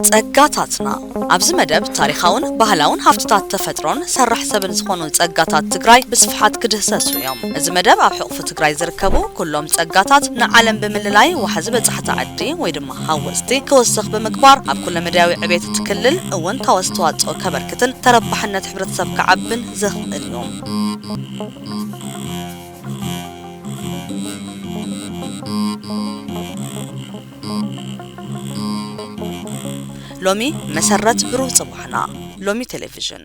ጸጋታትና። ኣብዚ መደብ ታሪኻውን ባህላውን ሃፍትታት ተፈጥሮን ሰራሕ ሰብን ዝኾኑ ጸጋታት ትግራይ ብስፍሓት ክድህሰሱ እዮም። እዚ መደብ ኣብ ሕቑፊ ትግራይ ዝርከቡ ኩሎም ጸጋታት ንዓለም ብምልላይ ዋሕዚ በጻሕቲ ዓዲ ወይ ድማ ሃወጽቲ ክወስኽ ብምግባር ኣብ ኩለ መዳያዊ ዕቤት እቲ ክልል እወንታዊ ኣስተዋጽኦ ከበርክትን ተረባሕነት ሕብረተሰብ ክዓብን ዘኽእል እዩ። ሎሚ መሰረት ብሩህ ጽባሕና። ሎሚ ቴሌቪዥን።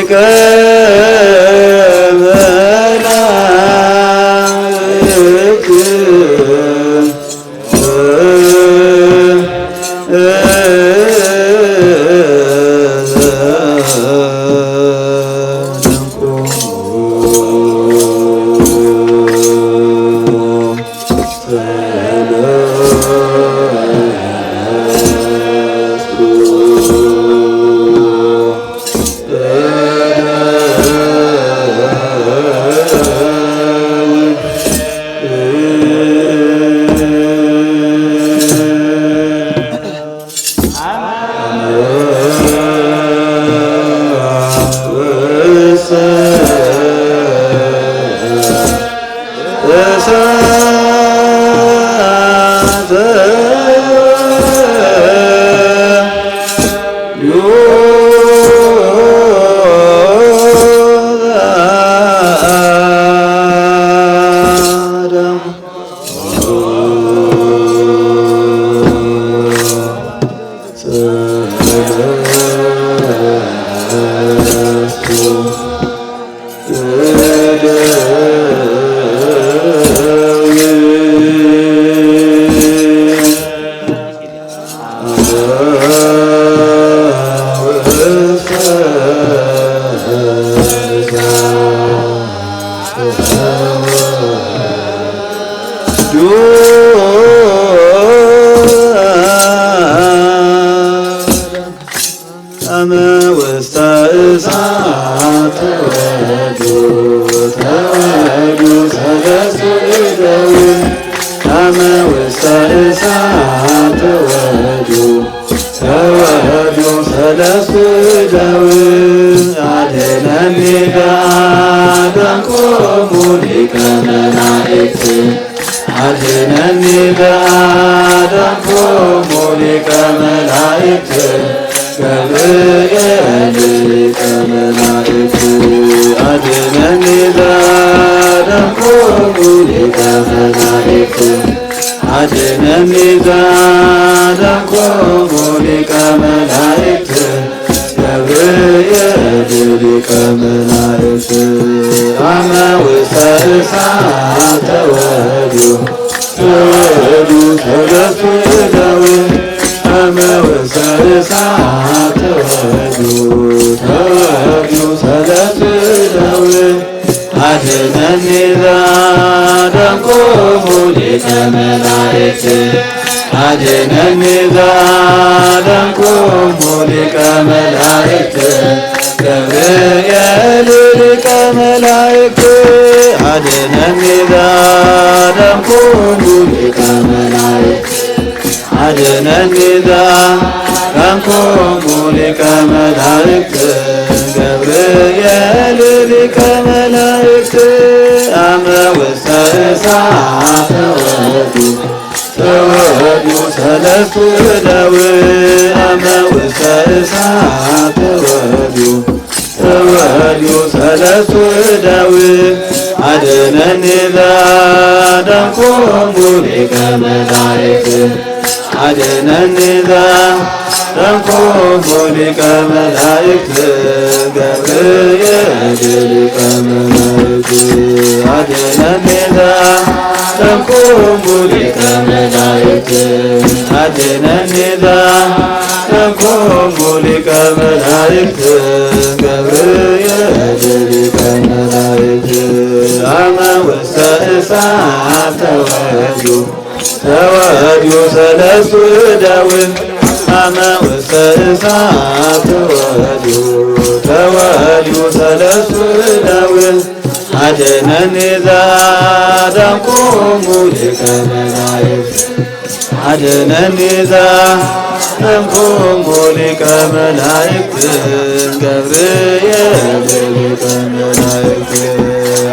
ከመላእክት አመ ውስተ እሳት ተወዱ፣ ተወዱ ሰለስቱ እደው። አመ ውስተ እሳት ተወዱ፣ ተወዱ ሰለስቱ እደው። አድነኒ በአዳንኮሙ ሊቀ መላእክት፣ አድነኒ በአዳንኮሙ ሊቀ መላእክት ገብርኤል ሊቀ መላእክት። አድነኒ በአዳንኮሙ ሊቀ መላእክት፣ አድነኒ በአዳንኮሙ ሊቀ መላእክት ገብርኤል ሊቀ መላእክት። አመ ውስተ እሳት ተወዱ፣ ተወዱ ሰለስቱ እደው። አመ ውስተ እሳት ተወዱ፣ ተወዱ ሰለስቱ እደው። አድነኒ ዘአዳንኮሙ ሊቀ መላእክት፣ አድነኒ ዘአዳንኮሙ ሊቀ መላእክት፣ ገብርኤል ሊቀ መላእክት፣ አድነኒ ዘአዳንኮሙ ሊቀ መላእክት። አድነኒ ዘአዳንኮሙ ሊቀ መላእክት ገብርኤል ሊቀ መላእክት። አመ ውስተ እሳት ተወዱ፣ ተወዱ ሰለስቱ እደው። አመ ውስተ እሳት ተወዱ፣ ተወዱ ሰለስቱ እደው። አድነኒ ዘአዳንኮሙ ሊቀ መላእክት፣ አድነኒ ዘአዳንኮሙ ሊቀ መላእክት ገብርኤል ሊቀ መላእክት። አድነኒ ዘአዳንኮሙ ሊቀ መላእክት፣ አድነኒ ዘአዳንኮሙ ሊቀ መላእክት ገብርኤል ሊቀ መላእክት። አመ ውስተ እሳት ተወዱ፣ ተወዱ ሰለስቱ እደው። አመ ውስተ እሳት ተወዱ፣ ተወዱ ሰለስቱ እደው። አድነኒ ዘአዳንኮሙ ሊቀ መላእክት፣ አድነኒ ዘአዳንኮሙ ሊቀ መላእክት ገብርኤል ሊቀ መላእክት።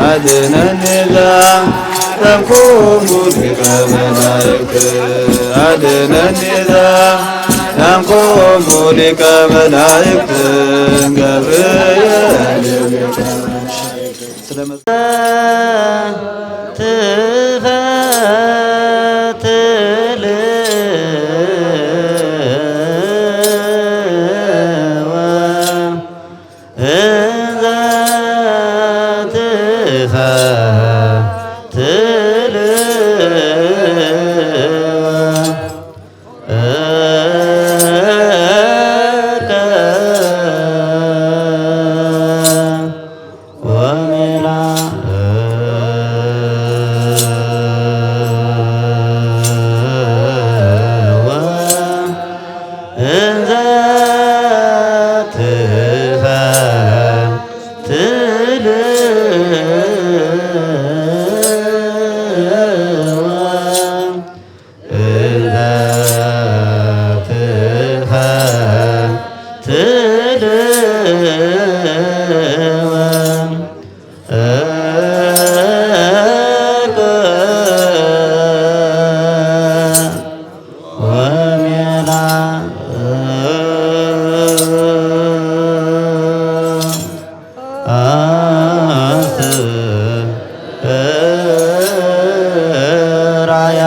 አድነኒ ዘአዳንኮሙ ሊቀ መላእክት፣ አድነኒ ዘአዳንኮሙ ሊቀ መላእክት ገብርኤል ሊቀ መላእክት። ትፈትልዋ ዘትፈትልወ ወሜላ አስራያ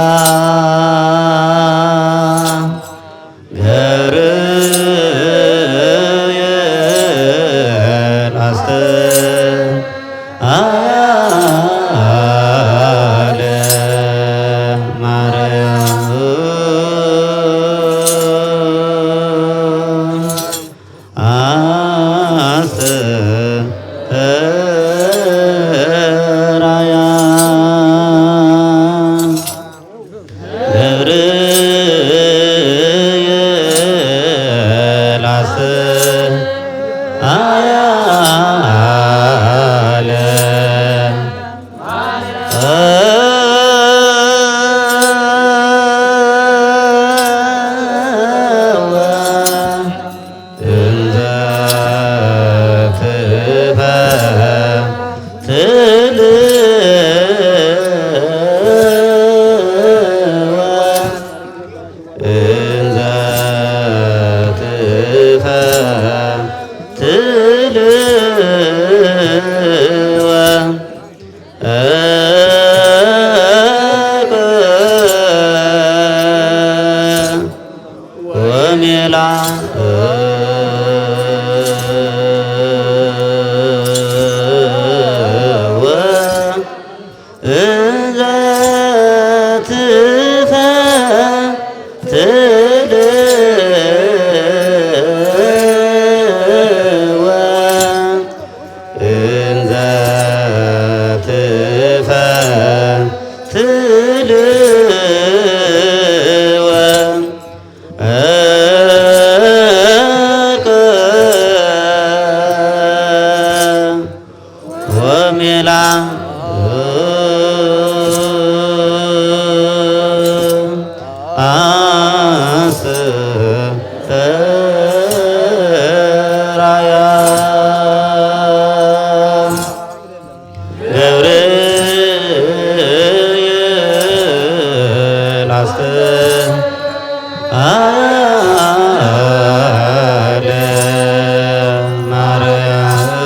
ገብርኤል አስተአለ ማርያም አስተራያ ገብርኤል አስተአለ እንዘ ትፈትልወ እንዘ ትፈትልወ ወሜላ እንዘ ትፈትልወ እንዘ ትፈትልወ ወሜላ አስተራያ ገብርኤል አስተአለ ማርያም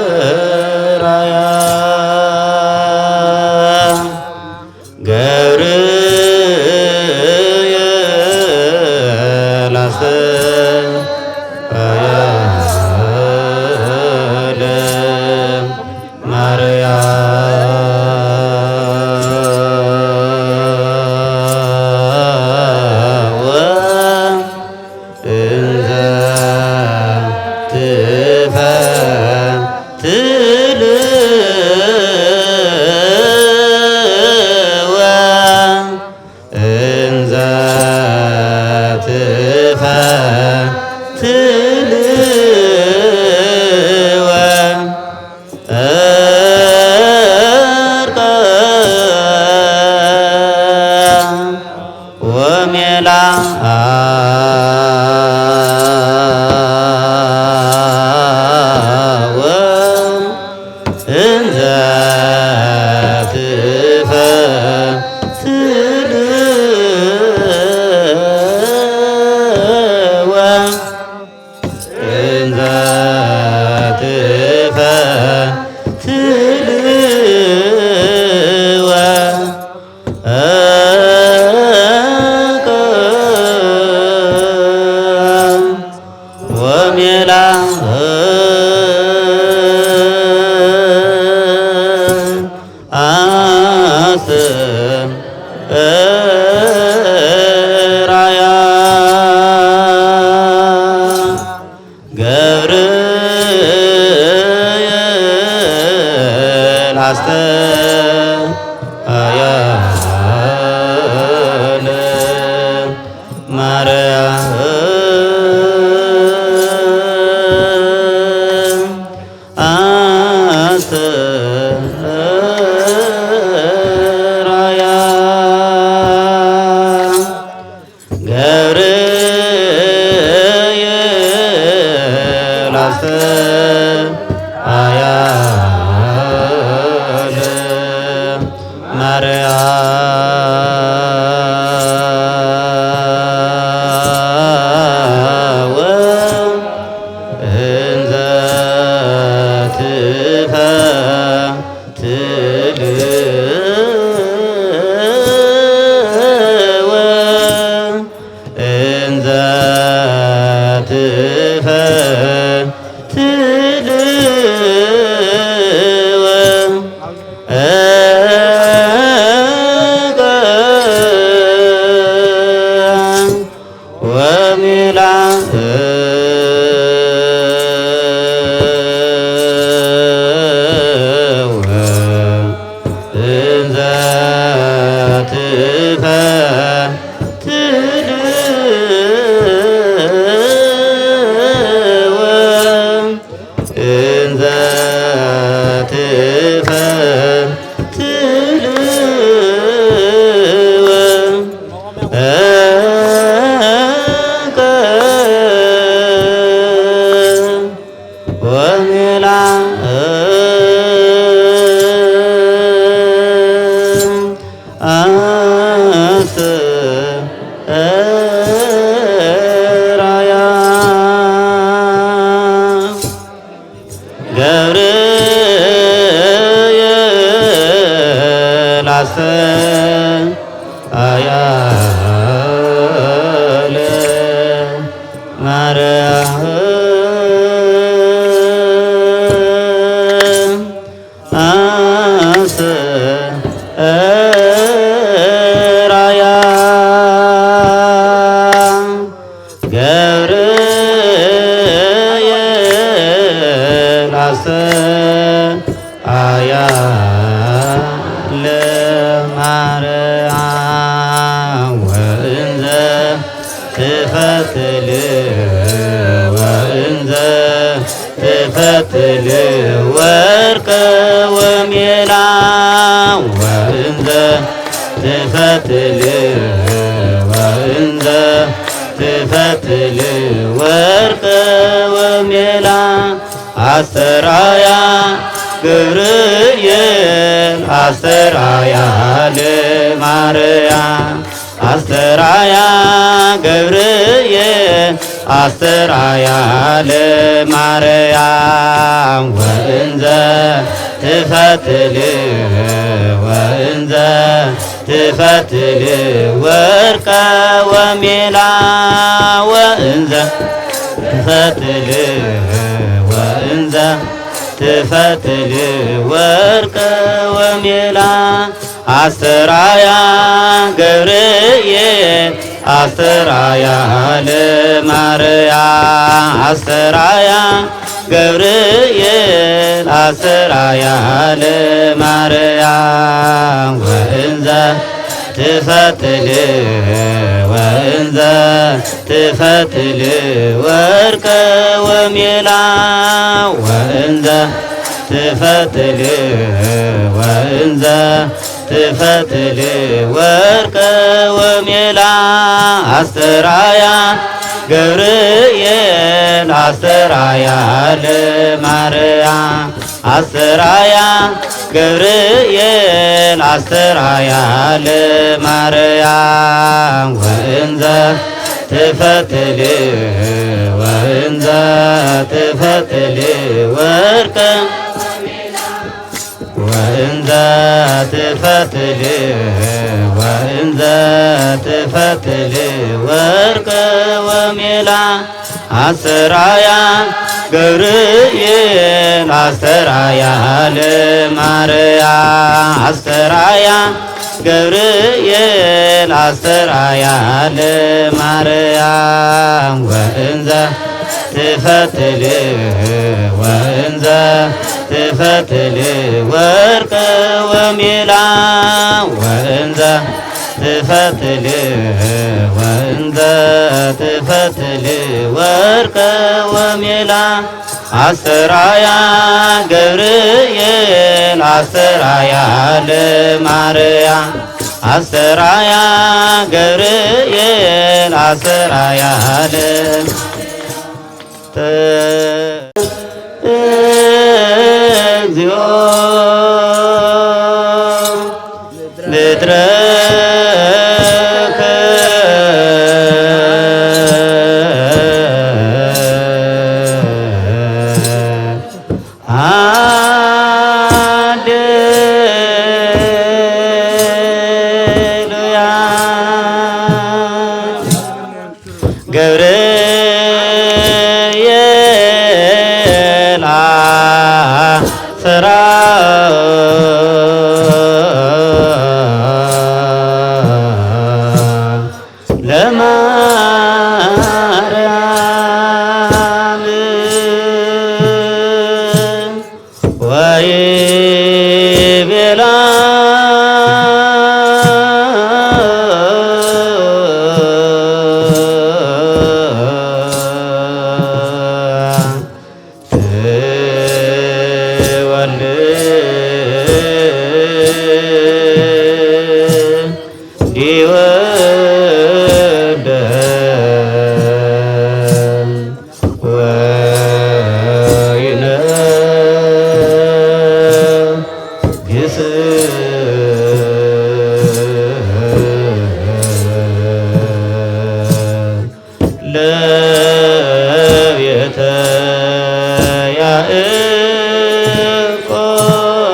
አስተራያ ገብርኤል አስተአለ ማርያም እንዘ ትፈትልወ እንዘ ትፈትልወ እርቀ ወሜላ እንዘ ትፈትልወ እንዘ ትፈትልወ ወሜላ አስተራያ ገብርኤል አስተአለ ማርያም ኣያለ ማርያም እንዘ ትፈትልወ እንዘ ትፈትልወ ወሜላ እንዘ ትፈትልወ እንዘ ትፈትልወ ወሜላ አስተራያ ገብርኤል አስተራያ ለማርያም አስተራያ ገብርኤል አስተርአያ ለማርያም ወእንዘ ትፈትል ወእንዘ ትፈትል ወርቀ ወሜላ ወእንዘ ትፈትል ወእንዘ ትፈትል ወርቀ ወሜላ አስተራያ ገብርኤል አስተራያ ለማርያም አስተራያ ገብርኤል አስተራያ ለማርያም ወእንዘ ትፈትል ወእንዘ ትፈትል ወርቀ ወሜላ ወእንዘ ትፈትል ወእንዘ ትፈትል ወርቀ ወሜላ አስተራያ ገብርኤል አስተራያ ለማርያ አስተራያ ገብርኤል አስተራያ ለማርያ ወእንዘ ትፈትል ወእንዘ ትፈትል ወርቀ ወሜላ ወእንዘ ትፈትል ወእንዘ ትፈትል ወርቀ ወሜላ አስተራያ ገብርኤል አስተራያ ለማርያ አስተራያ ገብርኤል አስተራያ ለማርያም ወእንዘ ትፈትል ወእንዘ ትፈትል ወርቀ ወእንዘ ትፈትል ወእንዘ ትፈትል ወርቀ ወሜላ አስተራያ ገብርኤል አስተራያ ለማርያ አስተራያ ገብርኤል አስተራያ ለማርያም ወእንዘ ትፈትል ወእንዘ ትፈትል ወርቀ ወሜላ ወእንዘ ትፈትል ወእንዘ ትፈትል ወርቀ ወሜላ አስተራያ ገብርኤል አስተራያ ለማርያ አስተራያ ገብርኤል አስተራያ ለ እግዚኦ ምድረከ ሃሌሉያ። ገብርኤል አስራ ለማርያም ወይቤላ ትወልድ ዲወልደ ወይነ ግስ ለቤተ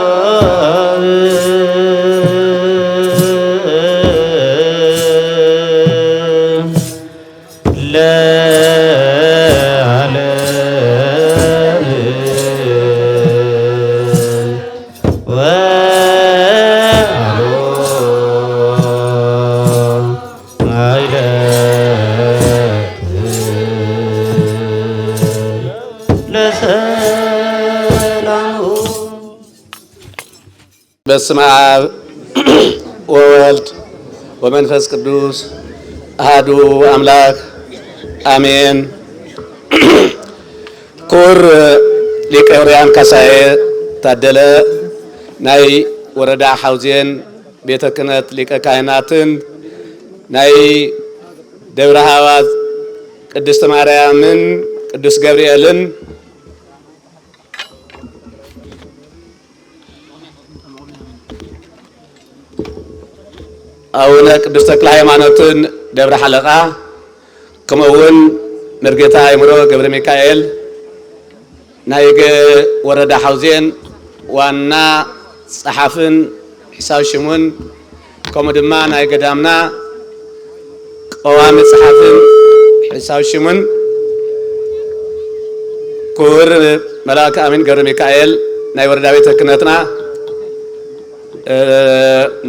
ያዕቆብ ለዓለም ወአልቦ ማይለት ለሰላሙ። በስመ አብ ወወልድ ወመንፈስ ቅዱስ አሐዱ አምላክ አሜን። ክቡር ሊቀ ሕሩያን ካሳየ ታደለ፣ ናይ ወረዳ ሓውዜን ቤተ ክህነት ሊቀ ካህናትን ናይ ደብረ ሃዋዝ ቅድስት ማርያምን ቅዱስ ገብርኤልን ኣቡነ ቅዱስ ተክለ ሃይማኖትን ደብረ ሓለቓ፣ ከምኡ እውን መርጌታ ኣይምሮ ገብረ ሚካኤል፣ ናይ ገ-፣ ወረዳ ሓውዜን ዋና ጸሓፍን ሕሳብ ሽሙን፣ ከምኡ ድማ ናይ ገዳምና ቀዋሚ ጸሓፍን ሕሳብ ሽሙን፣ ክቡር መልኣከ ኣሚን ገብረ ሚካኤል፣ ናይ ወረዳ ቤተ ክህነትና፣ እ፣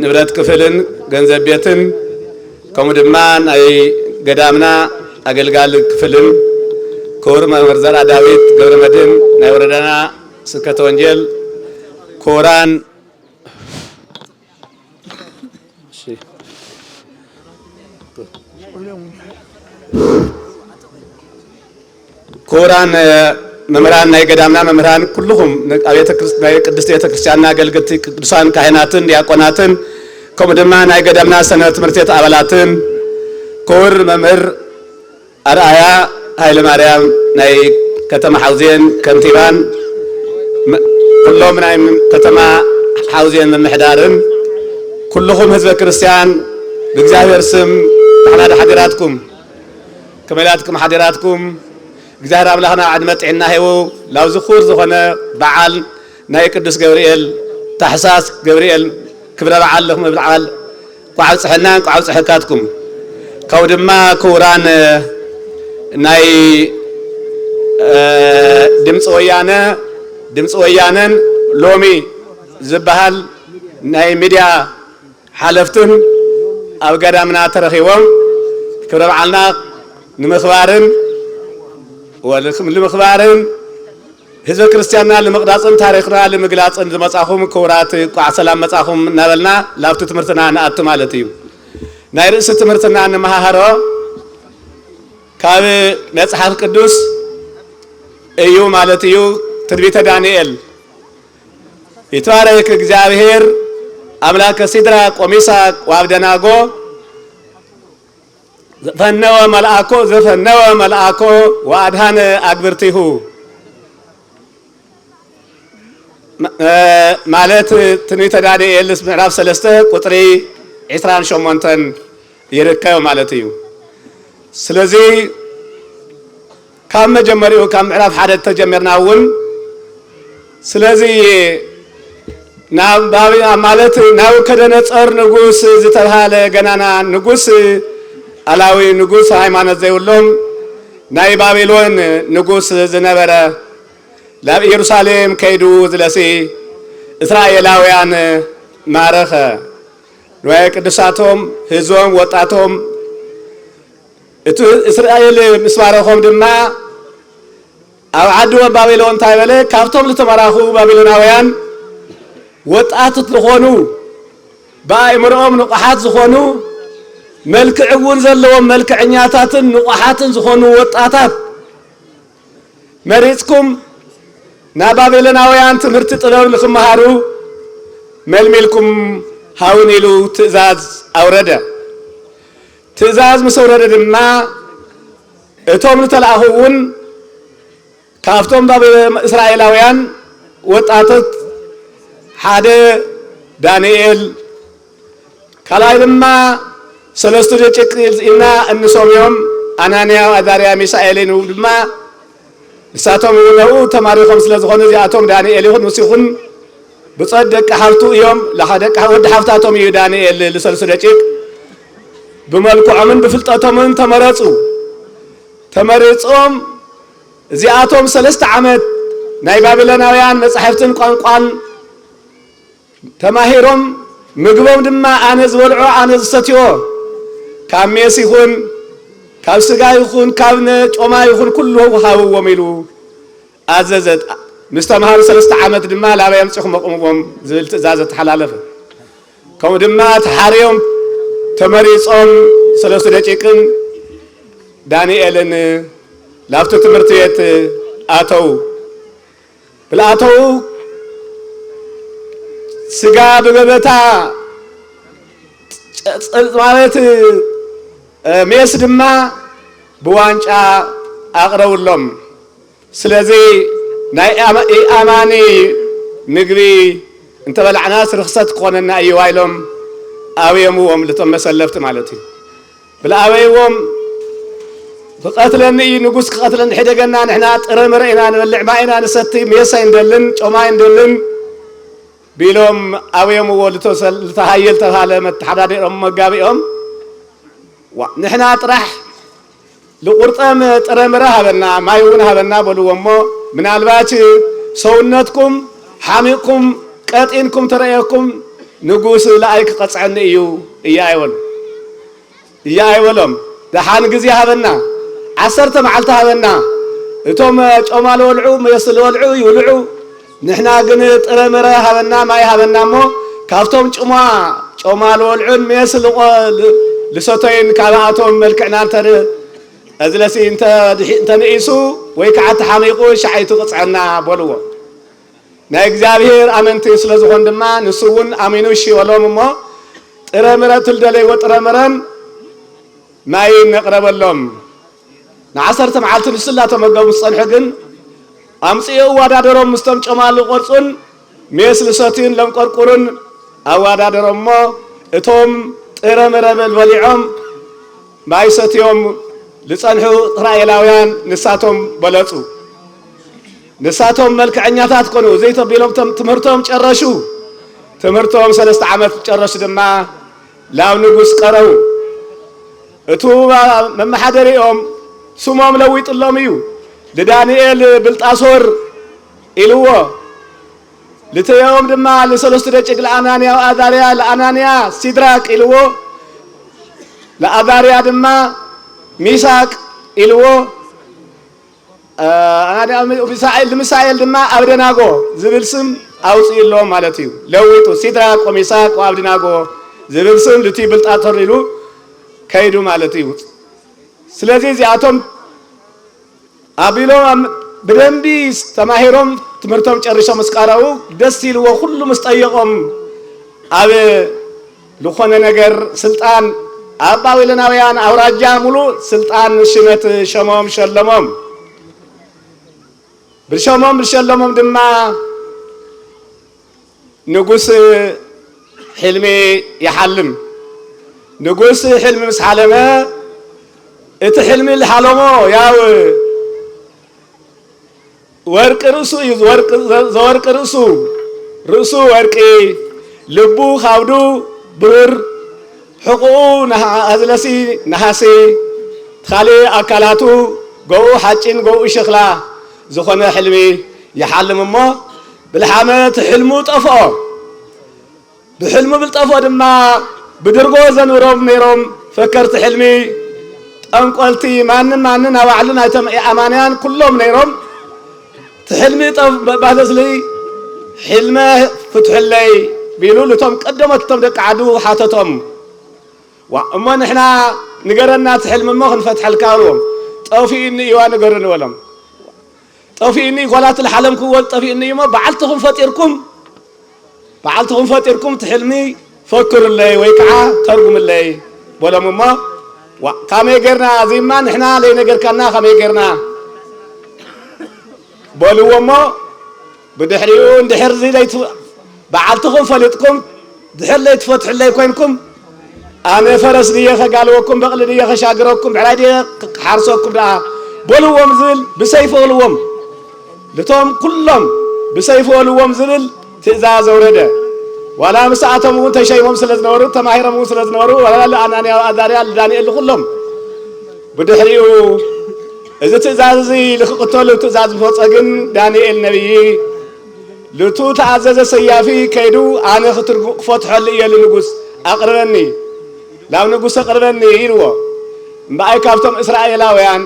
ንብረት ክፍልን ገንዘብ ቤትን፣ ከምኡ ድማ ናይ ገዳምና ኣገልጋሊ ክፍልን፣ ክቡር መምህር ዘርኣ ዳዊት ገብረ መድህን፣ ናይ ወረዳና ስብከተ ወንጌል፣ ክቡራን፣ እሺ። ክቡራን መምህራን፣ ናይ ገዳምና መምህራን፣ ኩልኹም ን-፣ ኣብ ቤተ ክርስ-፣ ናይ ቅድስት ቤተ ክርስቲያንና ኣገልግልቲ፣ ቅዱሳን ካህናትን ዲያቆናትን፣ ከምኡ ድማ ናይ ገዳምና ሰንበት ትምህርት ቤት ኣባላትን፣ ክቡር መምህር ኣርኣያ ሃይለ ማርያም፣ ናይ ከተማ ሓውዜን ከንቲባን፣ መ-፣ ኩሎም ናይ ም-፣ ከተማ ሓውዜን ምምሕዳርን፣ ኩልኹም ህዝበ ክርስቲያን፣ ብእግዚኣብሔር ስም፣ ብሓዳር ሓዲራትኩም፣ ከመይ ኢላትኩም ሓዲራትኩም? እግዚኣብሔር ኣምላኽና ዕድመ ጥዕና ሂቡ፣ ላብዚ ክቡር ዝኾነ በዓል ናይ ቅዱስ ገብርኤል፣ ታሕሳስ ገብርኤል ክብረ በዓል ለኽመ በዓል እንቋዕ ኣብጽሐና፣ እንቋዕ ኣብጽሐካትኩም። ካብኡ ድማ ክቡራን ናይ፣ እ፣ ድምፂ ወያነ፣ ድምፂ ወያነን ሎሚ ዝበሃል ናይ ሚድያ ሓለፍትን ኣብ ገዳምና ተረኺቦም ክብረ በዓልና ንምኽባርን ወልክም ንምኽባርን ህዝበ ክርስቲያንና ንምቕራጽን ታሪኽና ንምግላጽን ዝመጻኹም ክቡራት እንቋዕ ሰላም መጻኹም እናበልና ላብቲ ትምህርትና ንኣቱ ማለት እዩ። ናይ ርእሲ ትምህርትና እንመሃሃሮ ካብ መጽሓፍ ቅዱስ እዩ ማለት እዩ። ትንቢተ ዳንኤል። ይትባረክ እግዚኣብሔር ኣምላከ ሲድራቅ ወሚሳቅ ወአብደናጎ ዘፈነወ መልአኮ፣ ዘፈነወ መልአኮ ወአድሃነ አግብርቲሁ። ማ-፣ እ፣ ማለት ትንቢተ ዳንኤል ምዕራፍ ሰለስተ ቁጽሪ ዕስራን ሸሞንተን ይርከብ ማለት እዩ። ስለዚ ካብ መጀመሪኡ ካብ ምዕራፍ ሓደ ተጀሚርና እውን፣ ስለዚ ናብ ባቢ-፣ ማለት ናቡከደነጾር ንጉስ ዝተባሃለ ገናና ንጉስ፣ ኣላዊ ንጉስ፣ ሃይማኖት ዘይብሎም ናይ ባቢሎን ንጉስ ዝነበረ፣ ናብ ኢየሩሳሌም ከይዱ ዝለሲ እስራኤላውያን ማረኸ። ንዋየ ቅዱሳቶም፣ ህዝቦም፣ ወጣቶም፣ እቲ እስራኤል ምስ ባረኾም ድማ ኣብ ዓዲ ባቢሎን እንታይ በለ? ካብቶም ዝተማረኹ ባቢሎናውያን ወጣት ዝኾኑ፣ ብኣእምሮኦም ንቑሓት ዝኾኑ፣ መልክዕ እውን ዘለዎም መልክዐኛታትን ንቑሓትን ዝኾኑ ወጣታት መሪጽኩም ናብ ባቢሎናውያን ትምህርቲ ጥበብ ንኽመሃሩ መልሚልኩም ሃቡኒ ኢሉ ትእዛዝ ኣውረደ። ትእዛዝ ምስ ኣውረደ ድማ እቶም ዝተላእኹ እውን ካብቶም ባቢ-፣ እስራኤላውያን ወጣቶት ሓደ ዳንኤል፣ ካልኣይ ድማ ሰለስቱ ደቂቅ ኢልና እንሰምዮም ኣናንያ፣ ኣዛርያ፣ ሚሳኤል ይንብቡ ድማ ንሳቶም እውን ኣብኡ ተማሪኾም ስለ ዝኾኑ እዚኣቶም ዳንኤል ይኹን ንሱ ይኹን ብጾት ደቂ ሓፍቱ እዮም። ለኻ ደቂ ሓ-፣ ወዲ ሓፍታቶም እዩ ዳንኤል ልሰልሱ ደቂቅ ብመልክዖምን ብፍልጠቶምን ተመረጹ። ተመሪጾም እዚኣቶም ሰለስተ ዓመት ናይ ባቢሎናውያን መጻሕፍትን ቋንቋን ተማሂሮም ምግቦም ድማ ኣነ ዝበልዖ ኣነ ዝሰትዮ ካብ ሜስ ይኹን ካብ ስጋ ይኹን ካብ ነ-፣ ጮማ ይኹን ኩሉ ሃብዎም ኢሉ ኣዘዘ። ምስ ተምሃሩ ሰለስተ ዓመት ድማ ላበይ ኣምጺኹም ኣቑምዎም ዝብል ትእዛዝ ኣተሓላለፈ። ከምኡ ድማ ተሓርዮም ተመሪጾም ሰለስቱ ደቂቅን ዳንኤልን ላብቲ ትምህርቲ ቤት ኣተው። ብልኣተው ስጋ ብገበታ ጸ-፣ ጸ-፣ ማለት፣ እ፣ ሜስ ድማ ብዋንጫ ኣቕረብሎም። ስለዚ ናይ ኣማ-፣ ኢኣማኒ ምግቢ እንተበላዕናስ ርኽሰት ክኾነና እዩ ኢሎም ኣብዮምዎም፣ ልቶም መሰለፍቲ ማለት እዩ። ብልኣበይዎም ክቐትለኒ እዩ፣ ንጉስ ክቐትለኒ፣ ሕደገና፣ ንሕና ጥረ ምረ ኢና ንበልዕ፣ ማይ ኢና ንሰቲ፣ ሜስ ኣይንደልን፣ ጮማ ኣይንደልን ቢሎም ኣብዮምዎ። ልተሰል-፣ ልተሃየል ተባሃለ መተሓዳደሮም መጋቢኦም። ዋ፣ ንሕና ጥራሕ ልቁርጠም ጥረ ምረ ሃበና፣ ማይ እውን ሃበና በልዎ እሞ፣ ምናልባች ሰውነትኩም ሓሚቕኩም ቀጢንኩም ተረእየኩም ንጉስ ለኣይ ክቐጽዐኒ እዩ እያ ኣይበሉ። እያ ኣይበሎም። ደሓን ግዜ ሃበና፣ ዓሰርተ መዓልቲ ሃበና። እቶም ጮማ ልወልዑ፣ ሜስ ልወልዑ ይውልዑ። ንሕና ግን ጥረ ምረ ሃበና፣ ማይ ሃበና እሞ፣ ካብቶም ጭማ፣ ጮማ ልወልዑን ሜስ ልቆ-፣ ል-፣ ልሰተዩን ካብኣቶም መልክዕና እንተ-፣ እዝለሲ እንተ ድሒ-፣ እንተ ንኢሱ ወይ ከዓ ተሓሚቑ ሻዓይቱ ቅጽዐና በልዎ። ናይ እግዚኣብሔር ኣመንቲ ስለ ዝኾን ድማ ንሱ እውን ኣሚኑ እሺ በሎም እሞ ጥረ ምረ ትልደለይዎ ጥረ ምረን ማይን ነቕረበሎም። ንዓሰርተ መዓልቲ ንሱ እናተመገቡ ዝጸንሑ ግን ኣምጽኡ ኣወዳደሮም ምስቶም ጮማ ልቆርጹን ሜስ ልሰትዩን ለንቆርቁሩን ኣወዳደሮም እሞ እቶም ጥረ ምረ በል በሊዖም ማይ ሰትዮም ዝጸንሑ እስራኤላውያን ንሳቶም በለጹ። ንሳቶም መልክዐኛታት ኮኑ። እዘይ ተቢሎም ቶም-፣ ትምህርቶም ጨረሹ። ትምህርቶም ሰለስተ ዓመት ጨረሹ ድማ ላብ ንጉስ ቀረቡ። እቱ መመሓደሪኦም ስሞም ለዊጥሎም እዩ። ልዳንኤል ብልጣሶር ኢልዎ። ልተየኦም ድማ ልሰለስቱ ደቂቅ ለኣናንያ ወኣዛርያ፣ ለኣናንያ ሲድራቅ ኢልዎ፣ ለኣዛርያ ድማ ሚሳቅ ኢልዎ፣ እ፣ ኣናንያ ሚሳኤል፣ ንሚሳኤል ድማ ኣብደናጎ ዝብል ስም ኣውፅእሎም ማለት እዩ። ለዊጡ ሲድራቅ ወሚሳቅ ወኣብደናጎ ዝብል ስም ልቲ ብልጣሶር ኢሉ ከይዱ ማለት እዩ። ስለዚ እዚኣቶም ኣቢሎም ኣብ-፣ ብደንቢ ተማሂሮም ትምህርቶም ጨሪሶም ምስ ቀረቡ ደስ ኢልዎ ኩሉ ምስ ጠየቖም ኣብ ዝኾነ ነገር ስልጣን ኣብ ባቢሎናውያን ኣውራጃ ሙሉእ ስልጣን ሽመት ሸሞም ሸለሞም። ብሸሞም ብሸለሞም ድማ ንጉስ ሕልሚ ይሓልም። ንጉስ ሕልሚ ምስ ሓለመ፣ እቲ ሕልሚ ዝሓለሞ ያው ወርቂ ርእሱ እዩ። ወርቂ ዘ-፣ ዘወርቂ ርእሱ፣ ርእሱ ወርቂ፣ ልቡ ካብዱ ብሩር፣ ሕቑኡ ነሃ-፣ ኣዝለሲ ነሃሲ፣ ካልእ ኣካላቱ ገኡ ሓጺን ገኡ ሸኽላ ዝኾነ ሕልሚ ይሓልም እሞ፣ ብልሓመ እቲ ሕልሙ ጠፍኦ። ብሕልሙ ብልጠፎ ድማ ብድርጎ ዘንብሮም ነይሮም ፈከርቲ ሕልሚ፣ ጠንቆልቲ፣ ማንም ማንን ኣብ ባዕሉ ናይቶም ኣማንያን ኩሎም ነይሮም። እቲ ሕልሚ ጠፍ-፣ ባዘዝሊ ሕልመ ፍትሑለይ ቢሉ ልቶም ቀደሞት እቶም ደቂ ዓዱ ሓተቶም። ዋ፣ እሞ ንሕና ንገረና እቲ ሕልሚ እሞ ክንፈትሐልካ በልዎም። ጠፊኡኒ እዩዋ ንገሩኒ በሎም። ጠፊኡኒ፣ ጓላት ዝሓለምክዎ ጠፊኡኒ እዩ እሞ በዓልትኹም ፈጢርኩም በዓልትኹም ፈጢርኩም እቲ ሕልሚ ፈክሩለይ ወይ ከዓ ተርጉምለይ በሎም እሞ፣ ዋ፣ ካመይ ጌርና? እዚማ ንሕና ለይነገርካና ካመይ ጌርና? በልዎ እሞ፣ ብድሕሪኡ እንድሕር እዚ ለይት-፣ በዓልትኹም ፈሊጥኩም ድሕር ለይትፈትሑለይ ኮይንኩም፣ ኣነ ፈረስ ድየ ከጋልበኩም፣ በቕሊ ድየ ከሻግረኩም፣ ብዕራይ ድየ ክሓርሰኩም ደኣ በልዎም ዝብል ብሰይፊ በልዎም። ልቶም ኩሎም ብሰይፊ በልዎም ዝብል ትእዛዝ ኣውረደ። ዋላ ምስኣቶም እውን ተሸይሞም ስለ ዝነበሩ፣ ተማሂሮም እውን ስለ ዝነበሩ፣ ዋላ ለኣናንያ፣ ኣዛርያ፣ ለዳንኤል፣ ኩሎም ብድሕሪኡ እዚ ትእዛዝ እዚ ንክቕተሉ ትእዛዝ ዝፈጸ ግን ዳንኤል ነቢይ፣ ልቱ ተኣዘዘ ሰያፊ ከይዱ፣ ኣነ ክትርጉ-፣ ክፈትሐሉ እየ ልንጉስ፣ ኣቕርበኒ፣ ናብ ንጉስ ኣቕርበኒ ኢልዎ። እምበኣይ ካብቶም እስራኤላውያን፣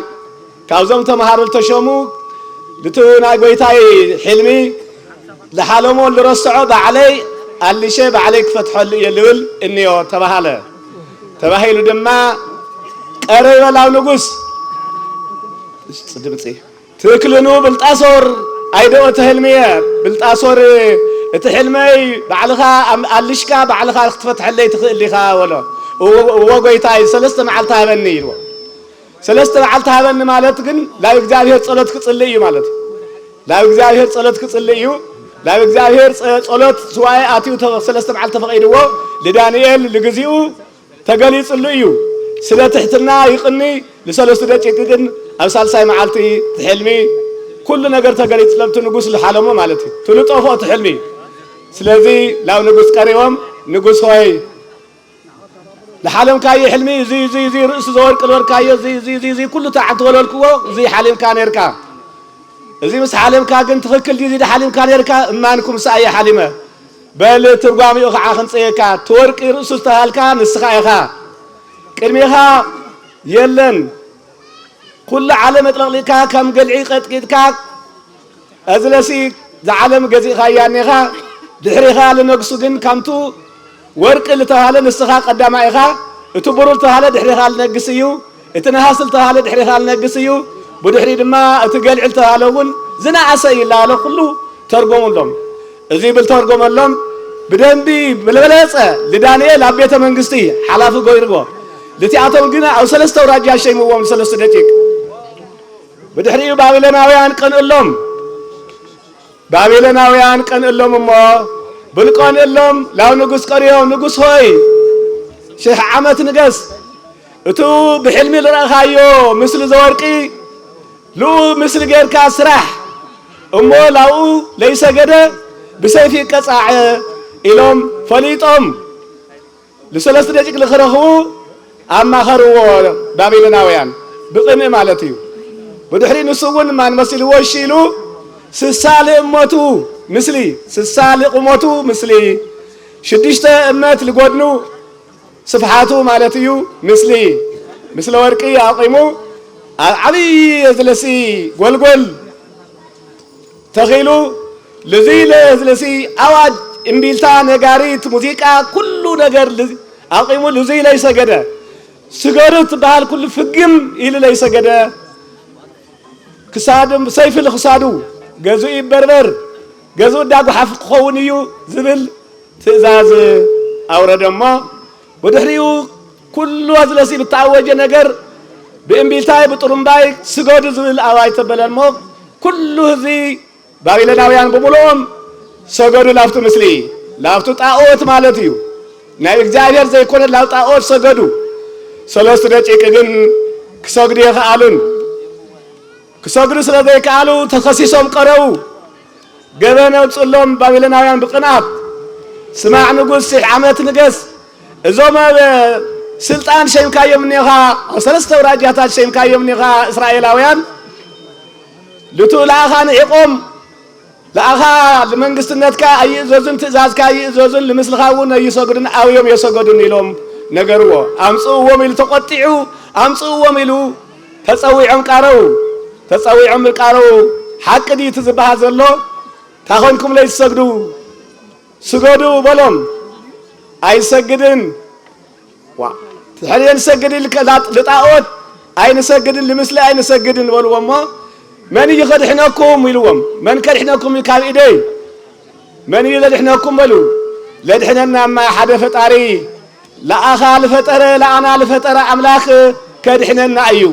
ካብዞም ተምሃሮ ዝተሸሙ፣ ልቱ ናይ ጎይታይ ሕልሚ፣ ዝሓለሞ ዝረስዖ ባዕለይ ኣልሸ ባዕለይ ክፈትሐሉ እየ ልብል እንዮ ተባሃለ። ተባሂሉ ድማ ቀረበ ላብ ንጉስ። ድምፂ ትክልኑ ብልጣሶር ኣይደኦ ተህልምየ። ብልጣሶር እቲ ሕልመይ ባዕልኻ ኣም-፣ ኣልሽካ ባዕልኻ ክትፈትሐለይ ትኽእል ዲኻ በሎ። እወ፣ እወ ጎይታይ ሰለስተ መዓልቲ ሃበኒ ኢልዎ። ሰለስተ መዓልቲ ሃበኒ ማለት ግን ላብ እግዚኣብሔር ጸሎት ክጽልእ እዩ ማለት እዩ። ላብ እግዚኣብሔር ጸሎት ክጽልእ እዩ። ላብ እግዚኣብሔር ጸ-፣ ጸሎት ስዋኤ ኣትዩ ተ-፣ ሰለስተ መዓልቲ ተፈቒድዎ ልዳንኤል ልግዚኡ ተገሊጽሉ እዩ። ስለ ትሕትና ይቕኒ ልሰለስቱ ደቂቅ ግን ኣብ ሳልሳይ መዓልቲ ትሕልሚ ኩሉ ነገር ተገሊጽሎም እቲ ንጉስ ልሓለሞ ማለት እዩ። ትልጠፎ እቲ ሕልሚ። ስለዚ ላብ ንጉስ ቀሪቦም ንጉስ ሆይ ልሓለምካዮ ሕልሚ እዚ፣ እዚ፣ እዚ ርእሱ ዘወርቂ ዝበልካዮ እዚ፣ እዚ፣ እዚ፣ እዚ ኩሉ ተዓንተ ወለልክዎ እዚ ሓሊምካ ነርካ። እዚ ምስ ሓሊምካ ግን ትኽክል ድዩ እዚ ሓሊምካ ነርካ? እማንኩም ሰኣየ ሓሊመ። በል ትርጓሚኡ ከዓ ክንጽየካ። እቲ ወርቂ ርእሱ ዝተባሃልካ ንስኻ ኢኻ። ቅድሜኻ የለን። ኩሉ ዓለም ኣጥለቕሊቕካ ከም ገልዒ ቀጥቂጥካ፣ እዝለሲ ዝዓለም ገዚእኻያ እኒኻ። ድሕሪኻ ልነግሱ ግን ከምቱ ወርቂ ልተባህለ ንስኻ ቀዳማይ ኢኻ። እቲ ብሩር ልተባህለ ድሕሪኻ ልነግስ እዩ። እቲ ነሃስ ልተባህለ ድሕሪኻ ልነግስ እዩ። ብድሕሪ ድማ እቲ ገልዒ ልተባህለ እውን ዝነኣሰ እዩ ላለ ኩሉ ተርጎሙሎም። እዚ ብልተርጎመሎም ብደንቢ ብልበለጸ ልዳንኤል ኣብ ቤተ መንግስቲ ሓላፊ ገይርዎ። ልቲኣቶም ግን ኣብ ሰለስተ ኣውራጃ ሸይምዎም ሰለስተ ደቂቅ። ብድሕሪኡ ባቢሎናውያን ቀንእሎም። ባቢሎናውያን ቀንእሎም እሞ ብልቀንእሎም ላብ ንጉስ ቀሪዮም፣ ንጉስ ሆይ ሽሕ ዓመት ንገስ። እቱ ብሕልሚ ዝረእኻዮ ምስሊ ዘወርቂ ልኡ ምስሊ ጌርካ ስራሕ እሞ ላብኡ ለይሰገደ ብሰይፊ ቀጻዐ ኢሎም ፈሊጦም። ንሰለስተ ደቂቅ ንክረኽቡ ኣማኸርዎ ባቢሎናውያን ብቅንኢ ማለት እዩ። ብድሕሪ ንሱ እውን ማን መሲልዎ እሺ ኢሉ ስሳ ልእመቱ ምስሊ፣ ስሳ ልቁመቱ ምስሊ፣ ሽዱሽተ እመት ልጎድኑ ስፍሓቱ ማለት እዩ ምስሊ፣ ምስለ ወርቂ ኣቂሙ ኣብ ዓብዪ ዝለሲ ጎልጎል ተኺሉ ልዙይ ለዝለሲ ኣዋጅ እምቢልታ ነጋሪት ሙዚቃ ኩሉ ነገር ል-፣ ኣቂሙ ልዙይ ለይሰገደ ስገዱ ትበሃል ኩሉ ፍግም ኢሉ ለይሰገደ ክሳዱ ሰይፊ ልክሳዱ ገዝኡ ይበርበር ገዝኡ እንዳጓሓፍ ክኸውን እዩ ዝብል ትእዛዝ ኣውረደ እሞ ብድሕሪኡ ኩሉ ኣዝለሲ ብተኣወጀ ነገር ብእምቢልታይ ብጥሩምባይ ስገዱ ዝብል ኣዋጅ ተበለ እሞ ኩሉ ህዝቢ ባቢሎናውያን ብምሉኦም ሰገዱ ላብቲ ምስሊ። ላብቱ ጣኦት ማለት እዩ። ናይ እግዚኣብሔር ዘይኮነ ላብ ጣኦት ሰገዱ። ሰለስቱ ደቂቅ ግን ክሰግዱ የኸኣሉን። ክሰግዱ ስለ ዘይከኣሉ ተኸሲሶም ቀረቡ። ገበን ኣውፅሎም ባቢሎናውያን ብቕንኣት። ስማዕ ንጉስ፣ ሽሕ ዓመት ንገስ። እዞም ኣብ ስልጣን ሸይምካዮም እኒኻ፣ ኣብ ሰለስተ ኣውራጃታት ሸይምካዮም እኒኻ እስራኤላውያን። ልቱ ለኣኻ ንዒቖም፣ ለኣኻ ንመንግስትነትካ ኣይእዘዙን፣ ትእዛዝካ ኣይእዘዙን፣ ንምስልኻ እውን ኣይሰግዱን፣ ኣብዮም የሰገዱን ኢሎም ነገርዎ። ኣምጽእዎም ኢሉ ተቖጢዑ፣ ኣምጽእዎም ኢሉ ተጸዊዖም ቃረው። ተጸዊዖም ቃረው። ሓቂ ድዩ እቲ ዝበሃል ዘሎ? ታኾንኩም ለይትሰግዱ? ስገዱ በሎም። ኣይሰግድን። ዋ፣ ትሕልየ ንሰግድ ኢልከ ላጥ-፣ ልጣኦት ኣይንሰግድን፣ ልምስሊ ኣይንሰግድን በልዎ እሞ፣ "መን እዩ ከድሕነኩም?" ኢልዎም። "መን ከድሕነኩም እዩ ካብ ኢደይ? መን እዩ ዘድሕነኩም?" በሉ። "ለድሕነናማ ሓደ ፈጣሪ፣ ለኣኻ ልፈጠረ፣ ለኣና ልፈጠረ ኣምላኽ ከድሕነና እዩ"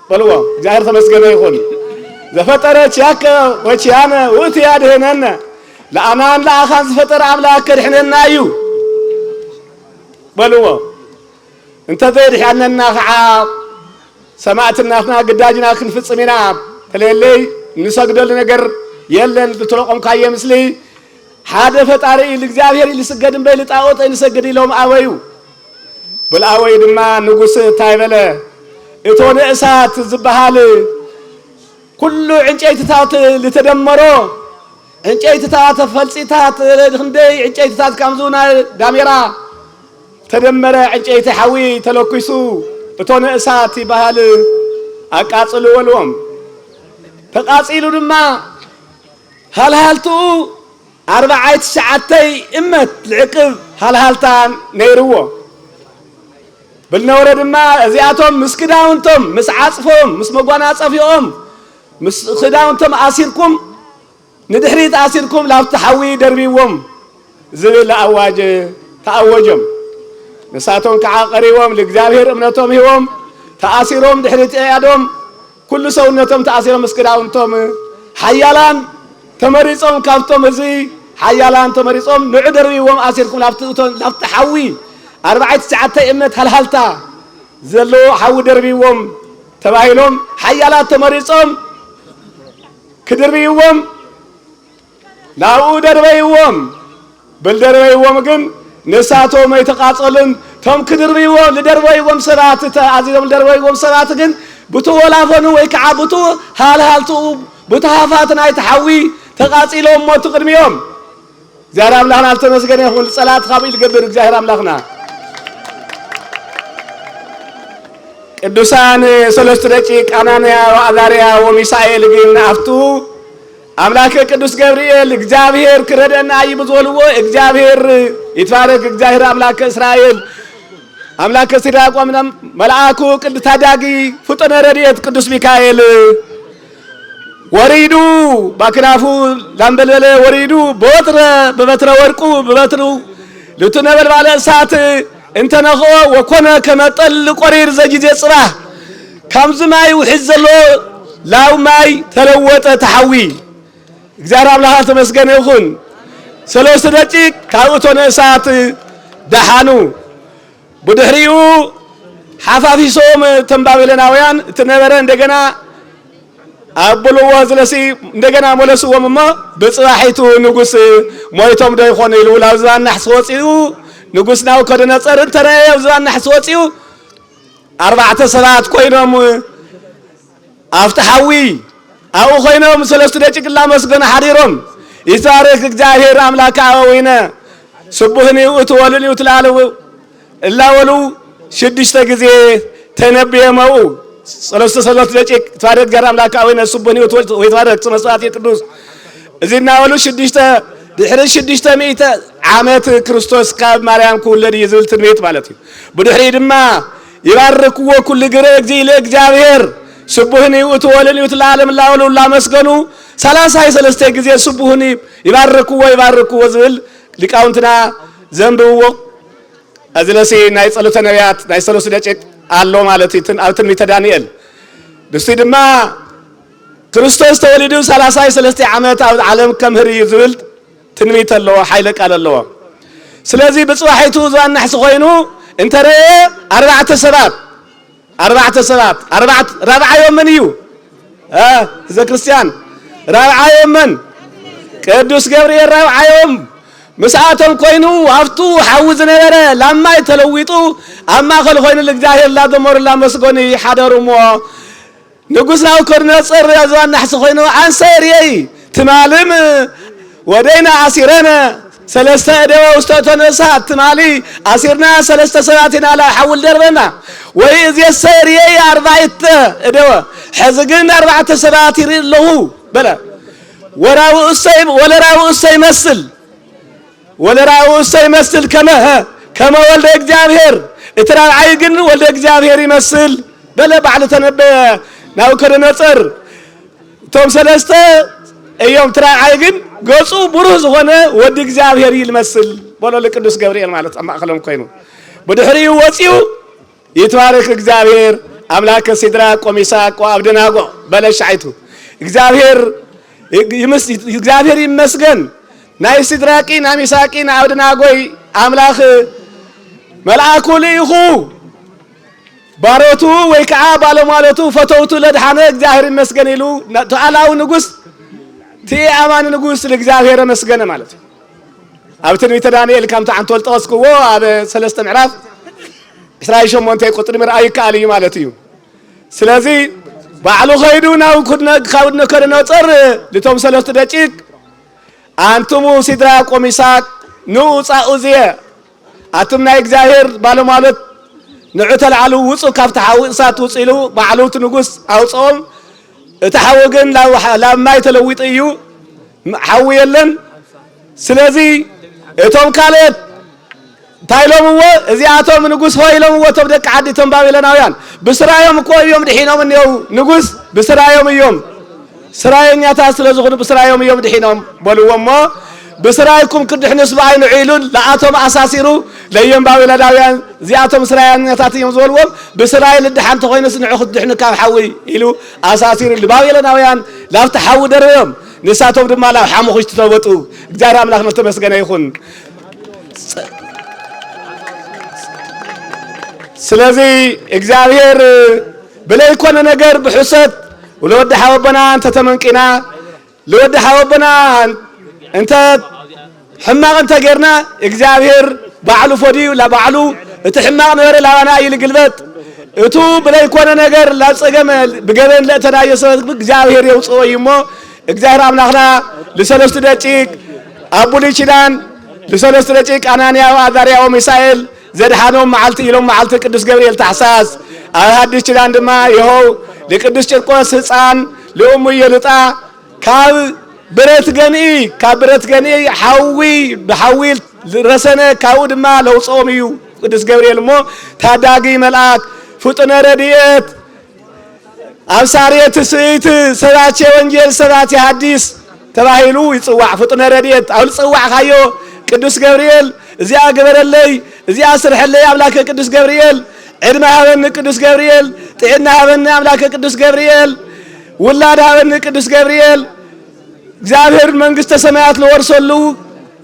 በልዎ። እግዚኣብሔር ተመስገነ ይኹን። "ዘፈጠረ ኪያከ ወኪያነ ውእቱ ያድህነነ፣ ለኣናን ለኣኻን ዝፈጠረ ኣምላኽ ከድሕነና እዩ" በልዎ። እንተዘይድሓነና ኸዓ ሰማእትናትና ግዳጅና ክንፍጽም ኢና። ተለየለይ እንሰግደሉ ነገር የለን። ልትለቆምካየ ምስሊ ሓደ ፈጣሪ እዩ፣ ልእግዚኣብሔር እዩ ልስገድ እምበይ ልጣኦት ኣይንሰግድ ኢሎም ኣበዩ። ብልኣወይ ድማ ንጉስ እንታይ በለ? እቶነ እሳት ዝበሃል ኩሉ ዕንጨይትታት ልተደመሮ፣ ዕንጨይትታት ፈልጺታት፣ ክንደይ ዕንጨይትታት ከምዚ ናይ ዳሜራ ተደመረ፣ ዕንጨይቲ ሓዊ ተለኲሱ፣ እቶነ እሳት ይበሃል፣ ኣቃጽሉ በልዎም። ተቃጺሉ ድማ ሃልሃልትኡ ኣርባዓይ ትሽዓተይ እመት ልዕቅብ ሃልሃልታ ነይርዎ። ብልነበረ ድማ እዚኣቶም ምስ ክዳውንቶም፣ ምስ ዓጽፎም፣ ምስ መጓናጸፊኦም፣ ምስ ክዳውንቶም ኣሲርኩም፣ ንድሕሪት ኣሲርኩም ላብቲ ሓዊ ደርብይዎም ዝብል ኣዋጅ ተኣወጆም። ንሳቶም ከዓ ቀሪቦም፣ ልእግዚኣብሔር እምነቶም ሂቦም፣ ተኣሲሮም ድሕሪት ኣያዶም፣ ኩሉ ሰውነቶም ተኣሲሮም ምስ ክዳውንቶም ሓያላን ተመሪጾም፣ ካብቶም ህዝቢ ሓያላን ተመሪጾም፣ ንዑ ደርብይዎም ኣሲርኩም ላብቲ እቶን፣ ላብቲ ሓዊ ኣርባዕተ ትሽዓተ እመት ሃልሃልታ ዘለዎ ሓዊ ደርብይዎም ተባሂሎም፣ ሓያላት ተመሪጾም ክድርብይዎም ናብኡ ደርበይዎም። ብልደርበይዎም ግን ንሳቶም ኣይተቓጸሉን። እቶም ክድርብይዎም ዝደርበይዎም ሰባት፣ እተ-፣ ኣዚዞም ዝደርበይዎም ሰባት ግን ብቲ ወላፈኑ ወይ ከዓ ብቲ ሃልሃልትኡ፣ ብቲ ሃፋት ናይቲ ሓዊ ተቓጺሎም ሞቱ ቅድሚኦም። እግዚኣብሔር ኣምላኽና ዝተመስገነ ይኹን። ጸላእቲ ካብኡ ዝገብር እግዚኣብሔር ኣምላኽና። ቅዱሳን ሰለስቱ ደቂቅ ኣናንያ ወኣዛርያ ወሚሳኤል ግን ኣብቱ ኣምላከ ቅዱስ ገብርኤል እግዚኣብሔር ክረድአና እዩ ብዝበልዎ፣ እግዚኣብሔር ይትባረክ፣ እግዚኣብሔር ኣምላከ እስራኤል፣ ኣምላከ ሲድራቅ ወመልአኩ ቅድስት ታዳጊ ፍጡነ ረድኤት ቅዱስ ሚካኤል ወሪዱ፣ ባክናፉ ላምበልበለ ወሪዱ፣ በወትረ፣ በበትረ ወርቁ፣ በበትሩ ልቱ ነበልባለ እሳት እንተነኽኦ፣ ወኮነ ከመ ጠል ቆሪር ዘጊዜ ጽባሕ፣ ከምዚ ማይ ውሒዝ ዘሎ ላው ማይ ተለወጠ፣ ተሓዊ። እግዚኣብሔር ኣምላኽ ተመስገነ ይኹን። ሰለስቱ ደቂቅ ካብ እቶነ እሳት ደሓኑ። ብድሕሪኡ ሓፋፊሶም እቶም ባቢሎናውያን እቲ ነበረ እንደገና ኣብልዎ ዝለሲ እንደገና መለስዎም እሞ፣ ብጽባሒቱ ንጉስ ሞይቶም ዶ ይኾኑ ኢሉ ናብ ዝባን ናሕሲ ወጺኡ፣ ንጉስ ናቡከደነጸር እንተረኣየ ኣብ ዝባን ናሕሲ ወጺኡ፣ ኣርባዕተ ሰባት ኮይኖም ኣብቲ ሓዊ ኣብኡ ኮይኖም ሰለስቱ ደቂቅ እናመስገኑ ሓዲሮም፣ ይትባረክ እግዚኣብሔር ኣምላክ ኣበዊነ ስቡህን እዩ እቲ ወሉን እዩ እቲ ለዓለሙ እናበሉ ሽዱሽተ ግዜ ተነብዮም ኣብኡ። ሰለስተ ሰለስቱ ደቂቅ ይትባረክ እግዚኣብሔር ኣምላክ ኣበዊነ ስቡህን እዩ እቲ ወልድ ወይትባረክ ስመ ስብሐት ቅዱስ። እዚ እናበሉ ሽዱሽተ፣ ድሕሪ ሽዱሽተ ሚእቲ ዓመት ክርስቶስ ካብ ማርያም ክውለድ እዩ ዝብል ትንቢት ማለት እዩ። ብድሕሪኡ ድማ ይባርክዎ ኩሉ ግብረ እግዚእ ለእግዚኣብሔር ስቡህን እዩ እቲ ወሉን እዩ እቲ ለዓለም እናበሉ እናመስገኑ ሰላሳ ሰለስተ ግዜ ስቡህን እዩ፣ ይባርክዎ፣ ይባርክዎ ዝብል ሊቃውንትና ዘንብብዎ። እዚ ለሲ ናይ ጸሎተ ነቢያት ናይ ሰለስቱ ደቂቅ ኣሎ ማለት እዩ። ትን-፣ ኣብ ትንቢተ ዳንኤል ንሱ ድማ ክርስቶስ ተወሊዱ ሰላሳ ሰለስተ ዓመት ኣብ ዓለም ከምህር እዩ ዝብል ትንቢት ኣለዎ፣ ሓይለ ቃል ኣለዎ። ስለዚ ብፅባሒቱ ዝባን ናሕሲ ኮይኑ እንተረየ ኣርባዕተ ሰባት ኣርባዕተ ሰባት ኣርባዕተ ራብዓዮም መን እዩ? እ ህዝበ ክርስቲያን ራብዓዮም መን? ቅዱስ ገብርኤል ራብዓዮም። ምስኣቶም ኮይኑ ኣብቱ ሓዊ ዝነበረ ላማይ ተለዊጡ ኣብ ማእኸል ኮይኑ ልእግዚኣብሔር ላዘመሩ ላመስገኑ ይሓደሩ እሞ ንጉስ ናቡከደነፆር ዝባን ናሕሲ ኮይኑ ኣንሰ ርእየይ ትማልም ወደይና ኣሲረነ ሰለስተ እደወ ውስተ እቶነ እሳት ትማሊ ኣሲርና ሰለስተ ሰባት ኢና ላብ ሓዊ ልደርበና ወይ እዜሰ ርእየይ ኣርባዕተ እደወ ሕዚ ግን ኣርባዕተ ሰባት ይርኢ ኣለኹ በለ። ወራብኡሰ ወለራብኡሰ ይመስል ወለራብኡሰ ይመስል ከመ ከመ ወልደ እግዚኣብሔር እቲ ራብዓይ ግን ወልደ እግዚኣብሔር ይመስል በለ ባዕሉ ተነበየ ናቡከደነፆር። እቶም ሰለስተ እዮም፣ እቲ ራብዓይ ግን ገፁ ብሩህ ዝኾነ ወዲ እግዚኣብሔር ይመስል በሎ ልቅዱስ ገብርኤል ማለት ኣብ ማእኸሎም ኮይኑ ብድሕሪኡ ወፂኡ ይትባረክ እግዚኣብሔር ኣምላከ ሲድራቅ ወሚሳቅ ወአብደናጎ በለ ሻይቱ እግዚኣብሔር ይምስ እግዚኣብሔር ይመስገን ናይ ሲድራቂ ናይ ሚሳቂ ናይ አብደናጎይ ኣምላኽ መልኣኩ ልኢኹ ባሮቱ ወይ ከዓ ባለሟሎቱ ፈተውቱ ለድሓነ እግዚኣብሔር ይመስገን ኢሉ ተኣላዊ ንጉስ እቲ ኣማኒ ንጉስ ለእግዚኣብሔር ኣመስገነ ማለት እዩ። ኣብ ትንቢተ ዳንኤል ከምቲ ዓንቶ ዝጠቐስክዎ ኣብ ሰለስተ ምዕራፍ ዕስራን ሸሞንተ ቁፅሪ ምርኣይ ይከኣል እዩ ማለት እዩ። ስለዚ ባዕሉ ኸይዱ ናብ ኩድነ- ካብ ነከደነፆር ልቶም ሰለስቱ ደቂቅ ኣንትሙ ሲድራቅ ወሚሳቅ ንኡ ጻኡ ዝየ ኣቱም ናይ እግዚኣብሔር ባለሟሎት ንዑ ተልዓሉ ውፁ ካብቲ ሓዊ እሳት ውፁ ኢሉ ባዕሉ እቲ ንጉስ ኣውፅኦም። እቲ ሓዊ ግን ላብ ማይ ተለዊጡ እዩ። ሓዊ የለን። ስለዚ እቶም ካልኦት እንታይ ኢሎምዎ? እዚኣቶም ንጉስ ሆይ ኢሎምዎ። እቶም ደቂ ዓዲ እቶም ባቢሎናውያን ብስራዮም እኮ እዮም ድሒኖም እኒው። ንጉስ ብስራዮም እዮም ስራየኛታት ስለ ዝኾኑ ብስራዮም እዮም ድሒኖም በልዎ እሞ ብስራይኩም ክድሕኑስ ብኣይ ንዑ ኢሉ ንኣቶም ኣሳሲሩ ለዮም ባቢሎናውያን። እዚኣቶም ስራየኛታት እዮም ዝበልዎም። ብስራይ ልድሓን ተኾይኑስ ንዑ ክትድሕኑ ካብ ሓዊ ኢሉ ኣሳሲሩ ንባቢሎናውያን ላብቲ ሓዊ ደርበዮም። ንሳቶም ድማ ላብ ሓሙኹሽ ተለወጡ። እግዚኣብሔር ኣምላኽና ተመስገነ ይኹን። ስለዚ እግዚኣብሔር ብለይኮነ ነገር ብሕሰት ለወዲ ሓወቦና እንተተመንቂና ለወዲ ሓወቦና እንተ ሕማቕ እንተ ጌርና እግዚኣብሔር ባዕሉ ፈድዩ ላባዕሉ እቲ ሕማቕ ነበረ ላባና እዩ ልግልበጥ። እቱ ብለይኮነ ነገር ላብ ጸገም ብገበን ለእተናዮ ሰበት እግዚኣብሔር የውፅኦ እዩ እሞ እግዚኣብሔር ኣምላኽና ልሰለስቱ ደቂቅ ኣብ ብሉይ ኪዳን ልሰለስቱ ደቂቅ ኣናንያ ወኣዛርያ ወሚሳኤል ዘድሓኖም መዓልቲ ኢሎም መዓልቲ ቅዱስ ገብርኤል ታሕሳስ ኣብ ሓድሽ ኪዳን ድማ ይኸው ንቅዱስ ቂርቆስ ህፃን ልእሙ የሉጣ ካብ ብረት ገንኢ ካብ ብረት ገንኢ ሓዊ ብሓዊ ረሰነ ካብኡ ድማ ለውፅኦም እዩ ቅዱስ ገብርኤል እሞ ታዳጊ መልኣክ ፍጡነ ረድኤት ኣብ ሳርየት ስእይት ሰባኬ ወንጌል ሰባኬ ሐዲስ ተባሂሉ ይጽዋዕ። ፍጡነ ረድኤት ኣብ ዝጽዋዕካዮ ቅዱስ ገብርኤል እዚኣ ግበረለይ፣ እዚኣ ስርሐለይ ኣምላከ ቅዱስ ገብርኤል፣ ዕድመ ሃበኒ ቅዱስ ገብርኤል፣ ጥዕና ሃበኒ ኣምላከ ቅዱስ ገብርኤል፣ ውላድ ሃበኒ ቅዱስ ገብርኤል፣ እግዚኣብሔር መንግስተ ሰማያት ልወርሰሉ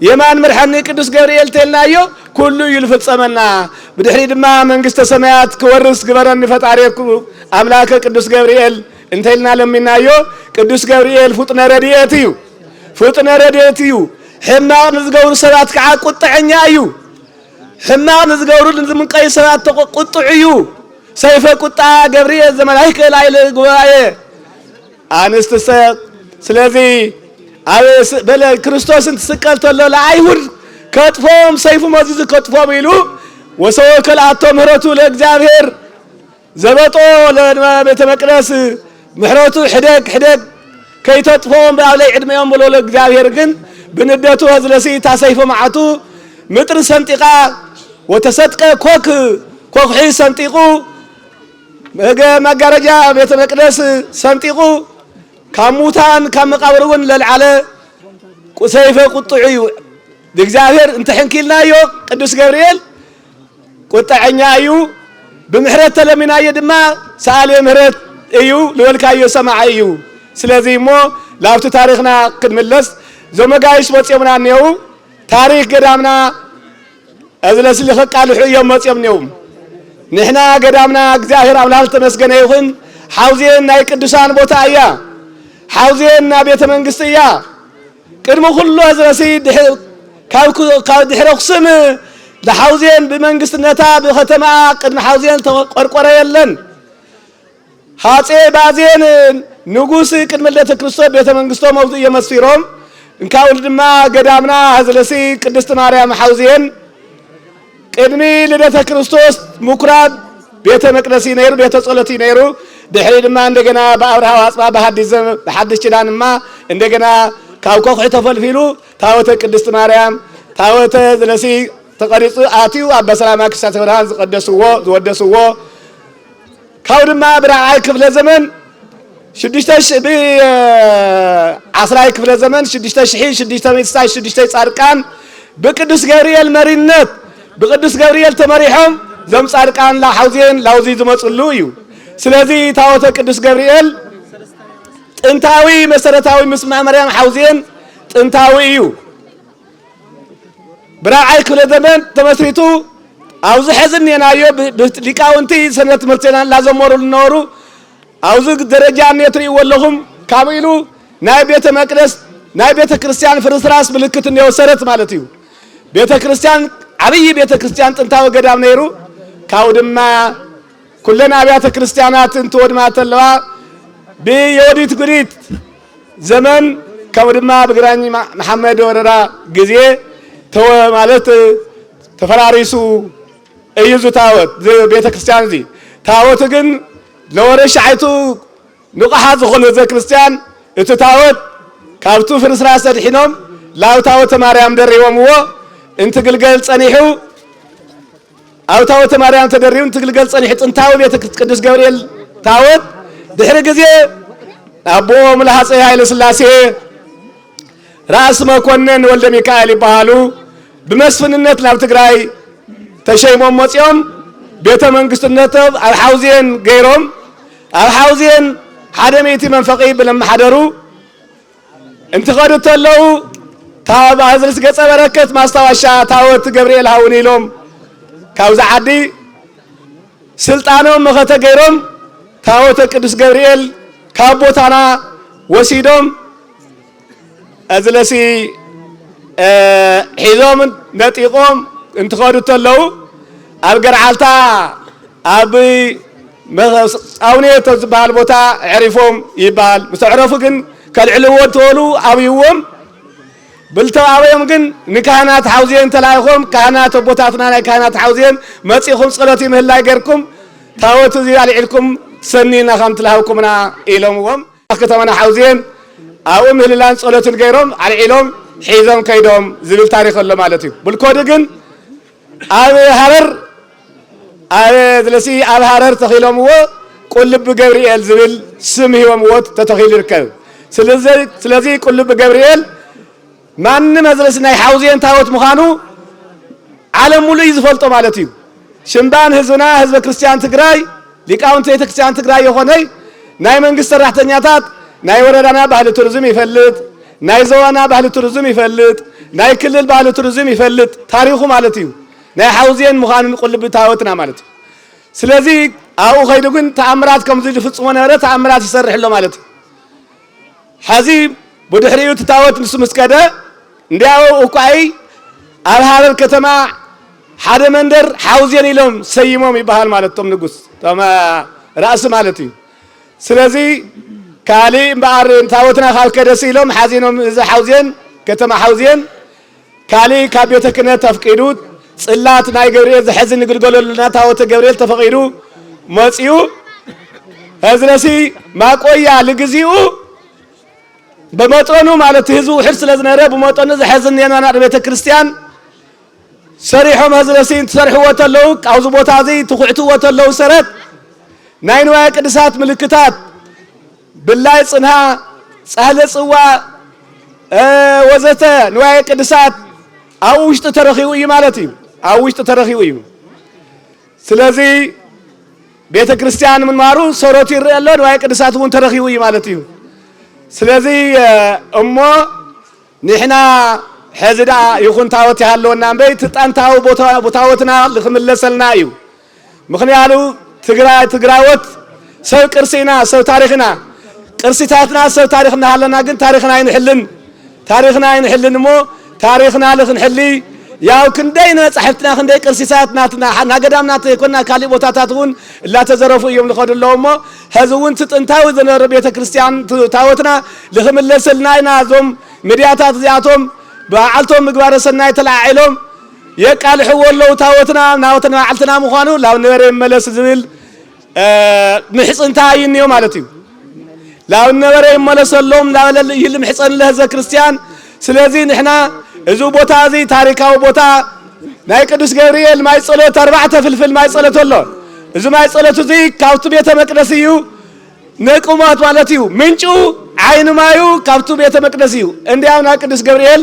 የማን ምርሐኒ ቅዱስ ገብርኤል ተልናዮ ኩሉ እዩ ልፍጸመና። ብድሕሪ ድማ መንግስተ ሰማያት ክወርስ ግበረኒ ፈጣሪየኩ ኣምላከ ቅዱስ ገብርኤል እንተልና ለሚናዮ ቅዱስ ገብርኤል ፍጡነ ረድኤት እዩ። ፍጡነ ረድኤት እዩ። ሕማቕ ንዝገብሩ ሰባት ከዓ ቁጥዐኛ እዩ። ሕማቕ ንዝገብሩ ንዝምንቀዩ ሰባት ተቆ- ቁጡዕ እዩ። ሰይፈ ቁጣ ገብርኤል ዘመላይከ ላይለ ጉባኤ ኣንስትሰ ስለዚ ኣብ ስ- በለ ክርስቶስን ትስቀል ተሎ ለኣይሁድ ከጥፎም ሰይፉ መዚዙ ከጥፎም ኢሉ ወሰወ ከልኣቶ ምህረቱ ለእግዚኣብሔር ዘበጦ ለቤተ መቅደስ ምሕረቱ ሕደግ ሕደግ ከይተጥፎም ብኣብለይ ዕድመኦም ብሎ ለእግዚኣብሔር ግን ብንደቱ ህዝለሲ እታ ሰይፈ መዓቱ ምጥሪ ሰንጢቃ ወተሰጥቀ ኮክ ኮክሒ ሰንጢቁ መጋረጃ ቤተ መቅደስ ሰንጢቁ ካብ ሙታን ካብ መቃብር እውን ለልዓለ ሰይፈ ቁጥዑ እዩ። ንእግዚኣብሔር እንተሕንኪልናዮ ቅዱስ ገብርኤል ቁጠዐኛ እዩ። ብምሕረት ተለሚናዮ ድማ ሰኣልየ ምህረት እዩ ልበልካዮ ሰማዓይ እዩ። ስለዚ እሞ ላብቲ ታሪኽና ክንምለስ እዞም መጋይሽ መጺኦምና እኔዉ። ታሪኽ ገዳምና እዚ ለስሊ ከቃልሑ እዮም መጺኦም እኔዉ። ንሕና ገዳምና እግዚኣብሔር ኣምላኽ ዝተመስገነ ይኹን፣ ሓውዜን ናይ ቅዱሳን ቦታ እያ። ሓውዜን ናይ ቤተ መንግስቲ እያ። ቅድሚ ኩሉ እዚ ለሲ ድሕ-፣ ካብ ኩ-፣ ካብ ድሕሪ ኣኽሱም ንሓውዜን ብመንግስትነታ ብከተማኣ ቅድሚ ሓውዜን ተቆርቆረ የለን። ሃጼ ባዜን ንጉስ ቅድሚ ልደተ ክርስቶስ ቤተ መንግስቶም ኣብዚ እዮም ኣስፊሮም። እንካብኡ ድማ ገዳምና ህዝለሲ ቅድስት ማርያም ሓውዜን ቅድሚ ልደተ ክርስቶስ ምኩራብ ቤተ መቅደስ እዩ ነይሩ፣ ቤተ ጸሎት እዩ ነይሩ። ድሕሪ ድማ እንደገና ብኣብርሃ ኣጽባ ብሓድሽ ዘመ-፣ ብሓድሽ ኪዳን ድማ እንደገና ካብ ከውሒ ተፈልፊሉ ታቦተ ቅድስት ማርያም፣ ታቦተ ህዝለሲ ተቐሪጹ ኣትዩ ኣብ በሰላማ ክሳተ ብርሃን ዝቐደስዎ፣ ዝወደስዎ። ካብ ድማ ብራብዓይ ክፍለ ዘመን ሽዱሽተ ሽ-፣ ብ-፣ ዓስራይ ክፍለ ዘመን ሽዱሽተ ሽሕ ሽዱሽተ ሚእቲ ሽዱሽተ ጻድቃን ብቅዱስ ገብርኤል መሪነት፣ ብቅዱስ ገብርኤል ተመሪሖም እዞም ጻድቃን ላሓውዜን ላውዚ ዝመጽሉ እዩ። ስለዚ ታቦተ ቅዱስ ገብርኤል ጥንታዊ መሰረታዊ ምስማዕ ማርያም ሓውዜን ጥንታዊ እዩ። ብራብዓይ ክፍለ ዘመን ተመስሪቱ ኣብዚ ሕዚ እኔናዮ ብ-፣ ብ-፣ ሊቃውንቲ ሰንበት ትምህርትና እናዘመሩ ዝነበሩ ኣብዚ ደረጃ እኔ ትርእይዎ ኣለኹም። ካብ ኢሉ ናይ ቤተ መቅደስ ናይ ቤተ ክርስቲያን ፍርስራስ ምልክት እኔዎ ሰረት ማለት እዩ። ቤተ ክርስቲያን ዓብዪ ቤተ ክርስቲያን ጥንታዊ ገዳም ነይሩ። ካብኡ ድማ ኩለን ኣብያተ ክርስቲያናት እንትወድማ ተለዋ ብዮዲት ጉዲት ዘመን ከምኡ ድማ ብግራኝ ማ-፣ መሓመድ ወረራ ግዜ ተወ-፣ ማለት ተፈራሪሱ እዩ እዚ ታወት፣ እዚ ቤተ ክርስቲያን እዚ። ታወት ግን ለወረሻዓይቱ ንቑሓት ዝኾኑ ህዝበ ክርስቲያን እቲ ታወት ካብቱ ፍርስራስ ኣድሒኖም ላብ ታወተ ማርያም ደሪቦምዎ እንትግልገል ጸኒሑ። ኣብ ታቦተ ማርያም ተደሪቡ እንትግልገል ጸኒሑ ጥንታዊ ቤተ ቅዱስ ገብርኤል ታቦት ድሕሪ ግዜ ኣቦኦም ለሃፀይ ሃይለ ስላሴ ራእሲ መኮንን ወልደ ሚካኤል ይበሃሉ። ብመስፍንነት ናብ ትግራይ ተሸይሞም መፂኦም ቤተ መንግስትነቶም ኣብ ሓውዜን ገይሮም ኣብ ሓውዜን ሓደ ሚእቲ መንፈቂ ብለመሓደሩ እንትኸዱ ተለዉ፣ ታብ-፣ ኣዝርስ ገጸ በረከት ማስታወሻ ታቦት ገብርኤል ሃቡኒ ኢሎም ካብዚ ዓዲ ስልጣኖም መኸተ ገይሮም ታቦተ ቅዱስ ገብርኤል ካብ ቦታና ወሲዶም፣ እዝለሲ፣ እ፣ ሒዞም ነጢቖም እንትኸዱ ተለዉ፣ ኣብ ገርዓልታ ኣብ መ-፣ ጻውኔት ኣብ ዝበሃል ቦታ ኣዕሪፎም ይበሃል። ምስ ኣዕረፉ ግን ከልዕልዎ እንተበሉ ኣብይዎም፣ ብልተው ኣበዮም ግን ንካህናት ሓውዜን ተላኢኾም፣ ካህናት ኣቦታትና ናይ ካህናት ሓውዜን መጺኹም ጸሎት ይምህላይ ጌርኩም፣ ታቦት እዚ ኣልዒልኩም ትሰንዩና ከም ትልሃብኩምና ኢሎምዎም። ኣብ ከተማና ሓውዜን ኣብኡ ምህልላን ጸሎትን ገይሮም ኣልዒሎም ሒዞም ከይዶም ዝብል ታሪኽ ኣሎ ማለት እዩ። ብልኮዲ ግን ኣብ ሃረር፣ ኣብ ዝለሲ ኣብ ሃረር ተኺሎምዎ ቁልቢ ገብርኤል ዝብል ስም ሂቦምዎ ተተኺሉ ይርከብ። ስለዚ፣ ስለዚ ቁልቢ ገብርኤል ማንም ዝለሲ ናይ ሓውዜን ታቦት ምዃኑ ዓለም ሙሉእ እዩ ዝፈልጦ ማለት እዩ። ሽምባን ህዝብና፣ ህዝበ ክርስቲያን ትግራይ፣ ሊቃውንቲ ቤተ ክርስቲያን ትግራይ የኾነይ ናይ መንግስቲ ሰራሕተኛታት ናይ ወረዳና ባህሊ ቱሪዝም ይፈልጥ፣ ናይ ዞባና ባህሊ ቱሪዝም ይፈልጥ፣ ናይ ክልል ባህሊ ቱሪዝም ይፈልጥ፣ ታሪኹ ማለት እዩ። ናይ ሓውዜን ምዃኑን ቁልቢ ታቦትና ማለት እዩ። ስለዚ ኣብኡ ኸይዱ ግን ተኣምራት ከምዚ ዝፍጽሞ ነበረ፣ ተኣምራት ይሰርሕ ኣሎ ማለት እዩ። ሕዚ ብድሕሪኡ እቲ ታቦት ንሱ ምስ ከደ፣ እንዲያው እኳይ ኣብ ሃረር ከተማ ሓደ መንደር ሓውዜን ኢሎም ሰይሞም ይበሃል ማለት እቶም ንጉስ፣ እቶም ራእሲ ማለት እዩ። ስለዚ ካልእ እምበኣር ታቦትና ካብ ከደስ ኢሎም ሓዚኖም እዚ ሓውዜን፣ ከተማ ሓውዜን ካልእ ካብ ቤተ ክህነት ኣፍቂዱ ጽላት ናይ ገብርኤል ዝሕዝ ንግልገለሉ ታቦተ ገብርኤል ተፈቒዱ መጺኡ። ህዝለሲ ማቆያ ልግዚኡ ብመጠኑ ማለት ህዝቢ ውሕድ ስለ ዝነበረ ብመጠኑ ዝሕዝ እኔና ቤተ ክርስቲያን ሰሪሖም ህዝለሲ እንትሰርሕዎ ተለዉ ኣብዚ ቦታ እዚ ትኹዕትዎ ተለዉ ሰረት ናይ ንዋየ ቅድሳት ምልክታት ብላይ ጽንሃ፣ ጻህለ ጽዋ፣ እ፣ ወዘተ ንዋየ ቅድሳት ኣብ ውሽጢ ተረኺቡ እዩ ማለት እዩ። ኣብ ውሽጢ ተረኺቡ እዩ። ስለዚ ቤተ ክርስቲያን ምንባሩ ሰረቱ ይረአ ኣሎ፣ ንዋየ ቅድሳት እውን ተረኺቡ እዩ ማለት እዩ። ስለዚ፣ እ፣ እሞ ንሕና ሕዚ ደኣ ይኹን ታወት ይሃለወና እምበይ፣ እቲ ጥንታዊ ቦታ-፣ ታወትና ልኽምለሰልና እዩ። ምኽንያቱ ትግራይ፣ ትግራዎት ሰብ ቅርሲ ኢና፣ ሰብ ታሪኽ ኢና። ቅርሲታትና ሰብ ታሪኽ እናሃለና ግን ታሪኽና ኣይንሕልን። ታሪኽና ኣይንሕልን እሞ ታሪኽና ልኽንሕሊ ያው ክንደይ ንመጻሕፍትና ክንደይ ቅርሲታት ናትና፣ ና ገዳም ናተ ይኮንና ካሊእ ቦታታት እውን እላተዘረፉ እዮም ልኸዱ ኣለዉ እሞ፣ ሕዚ እውን እቲ ጥንታዊ ዝነበረ ቤተ ክርስቲያን ት-፣ ታወትና ልኽምለሰልና ኢና። እዞም ሚድያታት እዚኣቶም በዓልቶም ምግባረ ሰናይ ተለዓዒሎም የቃልሕዎ ኣለዉ። ታወትና ናወትን በዓልትና ምዃኑ ላብ ነበረ ይመለስ ዝብል፣ እ፣ ምሕጽንታ እዩ እኒኦ ማለት እዩ። ላብ ነበረ ይመለሰሎም ላበለ ይልምሕጸን ለህዝበ ክርስቲያን። ስለዚ ንሕና እዚ ቦታ እዚ ታሪካዊ ቦታ ናይ ቅዱስ ገብርኤል ማይ ጸሎት፣ ኣርባዕተ ፍልፍል ማይ ጸሎት ኣሎ። እዚ ማይ ጸሎት እዚ ካብቲ ቤተ መቅደስ እዩ ነቁማት ማለት እዩ። ምንጩ ዓይኒ ማዩ ካብቱ ቤተ መቅደስ እዩ። እንዲያው ናይ ቅዱስ ገብርኤል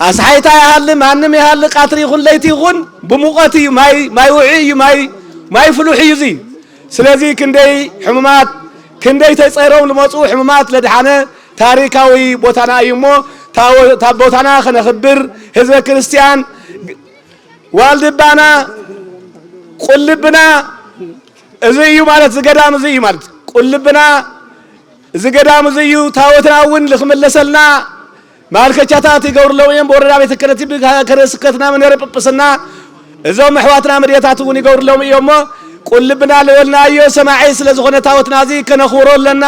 ኣስሓይታ ይሃሊ፣ ማንም ይሃሊ፣ ቃትሪ ይኹን ለይቲ ይኹን ብሙቐት እዩ። ማይ፣ ማይ ውዑይ እዩ፣ ማይ፣ ማይ ፍሉሕ እዩ እዚ። ስለዚ ክንደይ ሕሙማት፣ ክንደይ ተጸይሮም ዝመጹ ሕሙማት ለድሓነ ታሪካዊ ቦታና እዩ እሞ፣ ታወ-፣ ታቦታና ከነኽብር፣ ህዝበ ክርስቲያን፣ ዋልድባና፣ ቁልብና፣ እዚ እዩ ማለት፣ እዚ ገዳም እዚ እዩ ማለት፣ ቁልብና፣ እዚ ገዳም እዚ እዩ። ታቦትና እውን ልኽምለሰልና ማልከቻታት ይገብርሎም እዮም። ብወረዳ ቤተ ክህነት፣ ብሃገረ ስብከትና መንበረ ጵጵስና እዞም ኣሕዋትና መድያታት እውን ይገብርሎም እዮም እሞ፣ ቁልብና ልበልናዮ ሰማዒ ስለ ዝኾነ ታቦትና እዚ ከነኽብሮ ኣለና።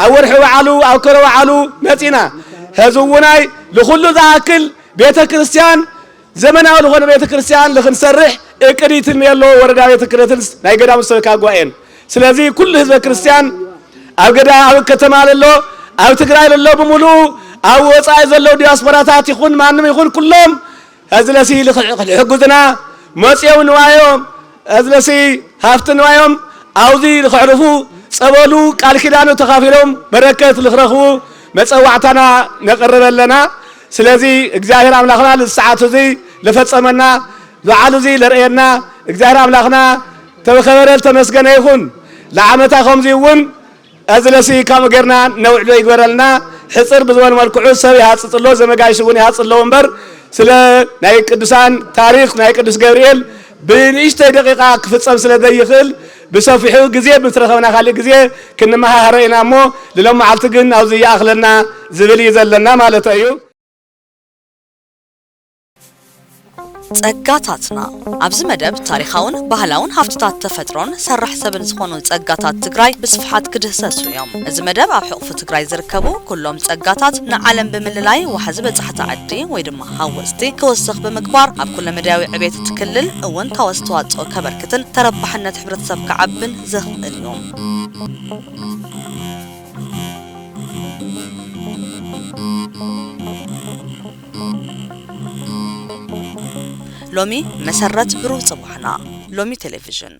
ኣብ ወርሒ በዓሉ፣ ኣብ ክብረ በዓሉ መጺና። ሕዚ እውናይ ልኹሉ ዝኣክል ቤተ ክርስቲያን ዘመናዊ ዝኾነ ቤተ ክርስቲያን ልኽንሰርሕ እቅድ ይትልሚ ኣሎ ወረዳ ቤተ ክህነትን ናይ ገዳሙ ሰበካ ጉባኤን። ስለዚ ኩሉ ህዝበ ክርስቲያን ኣብ ገዳ-፣ ኣብ ከተማ ለሎ፣ ኣብ ትግራይ ለሎ ብምሉኡ፣ ኣብ ወጻኢ ዘለዉ ዲያስፖራታት ይኹን ማንም ይኹን ኩሎም፣ እዚ ለሲ ልኽ-፣ ልሕግዙና መጽዮም ንዋዮም፣ እዚ ለሲ ሃፍቲ ንዋዮም፣ ኣብዚ ልኽዕርፉ ጸበሉ ቃል ኪዳኑ ተኻፊሎም በረከት ልኽረኽቡ መጸዋዕታና ነቕርብ ኣለና። ስለዚ እግዚኣብሔር ኣምላኽና ልዚ ሰዓት እዚ ልፈጸመና፣ በዓል እዚ ለርእየና እግዚኣብሔር ኣምላኽና ተኸበረ ተመስገነ ይኹን። ለዓመታ ከምዚ እውን እዚ ለሲ ከምኡ ጌርና ነውዕሎ ይግበረልና። ሕጽር ብዝበል መልክዑ ሰብ ይሃጽጽ ኣሎ፣ ዘመጋይሽ እውን ይሃጽ ኣለዎ እምበር፣ ስለ ናይ ቅዱሳን ታሪኽ ናይ ቅዱስ ገብርኤል ብንእሽተይ ደቂቃ ክፍጸም ስለ ዘይኽእል፣ ብሰፊሑ ግዜ ምስ ረኸብና ካልእ ግዜ ክንመሃሃሮ ኢና እሞ፣ ንሎም መዓልቲ ግን ኣብዚ ይኣኽለና ዝብል እዩ ዘለና ማለት እዩ። ጸጋታትና። ኣብዚ መደብ ታሪኻውን ባህላውን ሃፍትታት ተፈጥሮን ሰራሕ ሰብን ዝኾኑ ጸጋታት ትግራይ ብስፍሓት ክድህሰሱ እዮም። እዚ መደብ ኣብ ሕቑፊ ትግራይ ዝርከቡ ኩሎም ጸጋታት ንዓለም ብምልላይ ዋሕዚ በጻሕቲ ዓዲ ወይ ድማ ሃወጽቲ ክውስኽ ብምግባር ኣብ ኩለመዳያዊ ዕቤት እቲ ክልል እወንታዊ ኣስተዋጽኦ ከበርክትን ተረባሕነት ሕብረተሰብ ክዓብን ዘኽእል እዩ። ሎሚ መሰረት ብሩህ ጽባሕና። ሎሚ ቴሌቪዥን።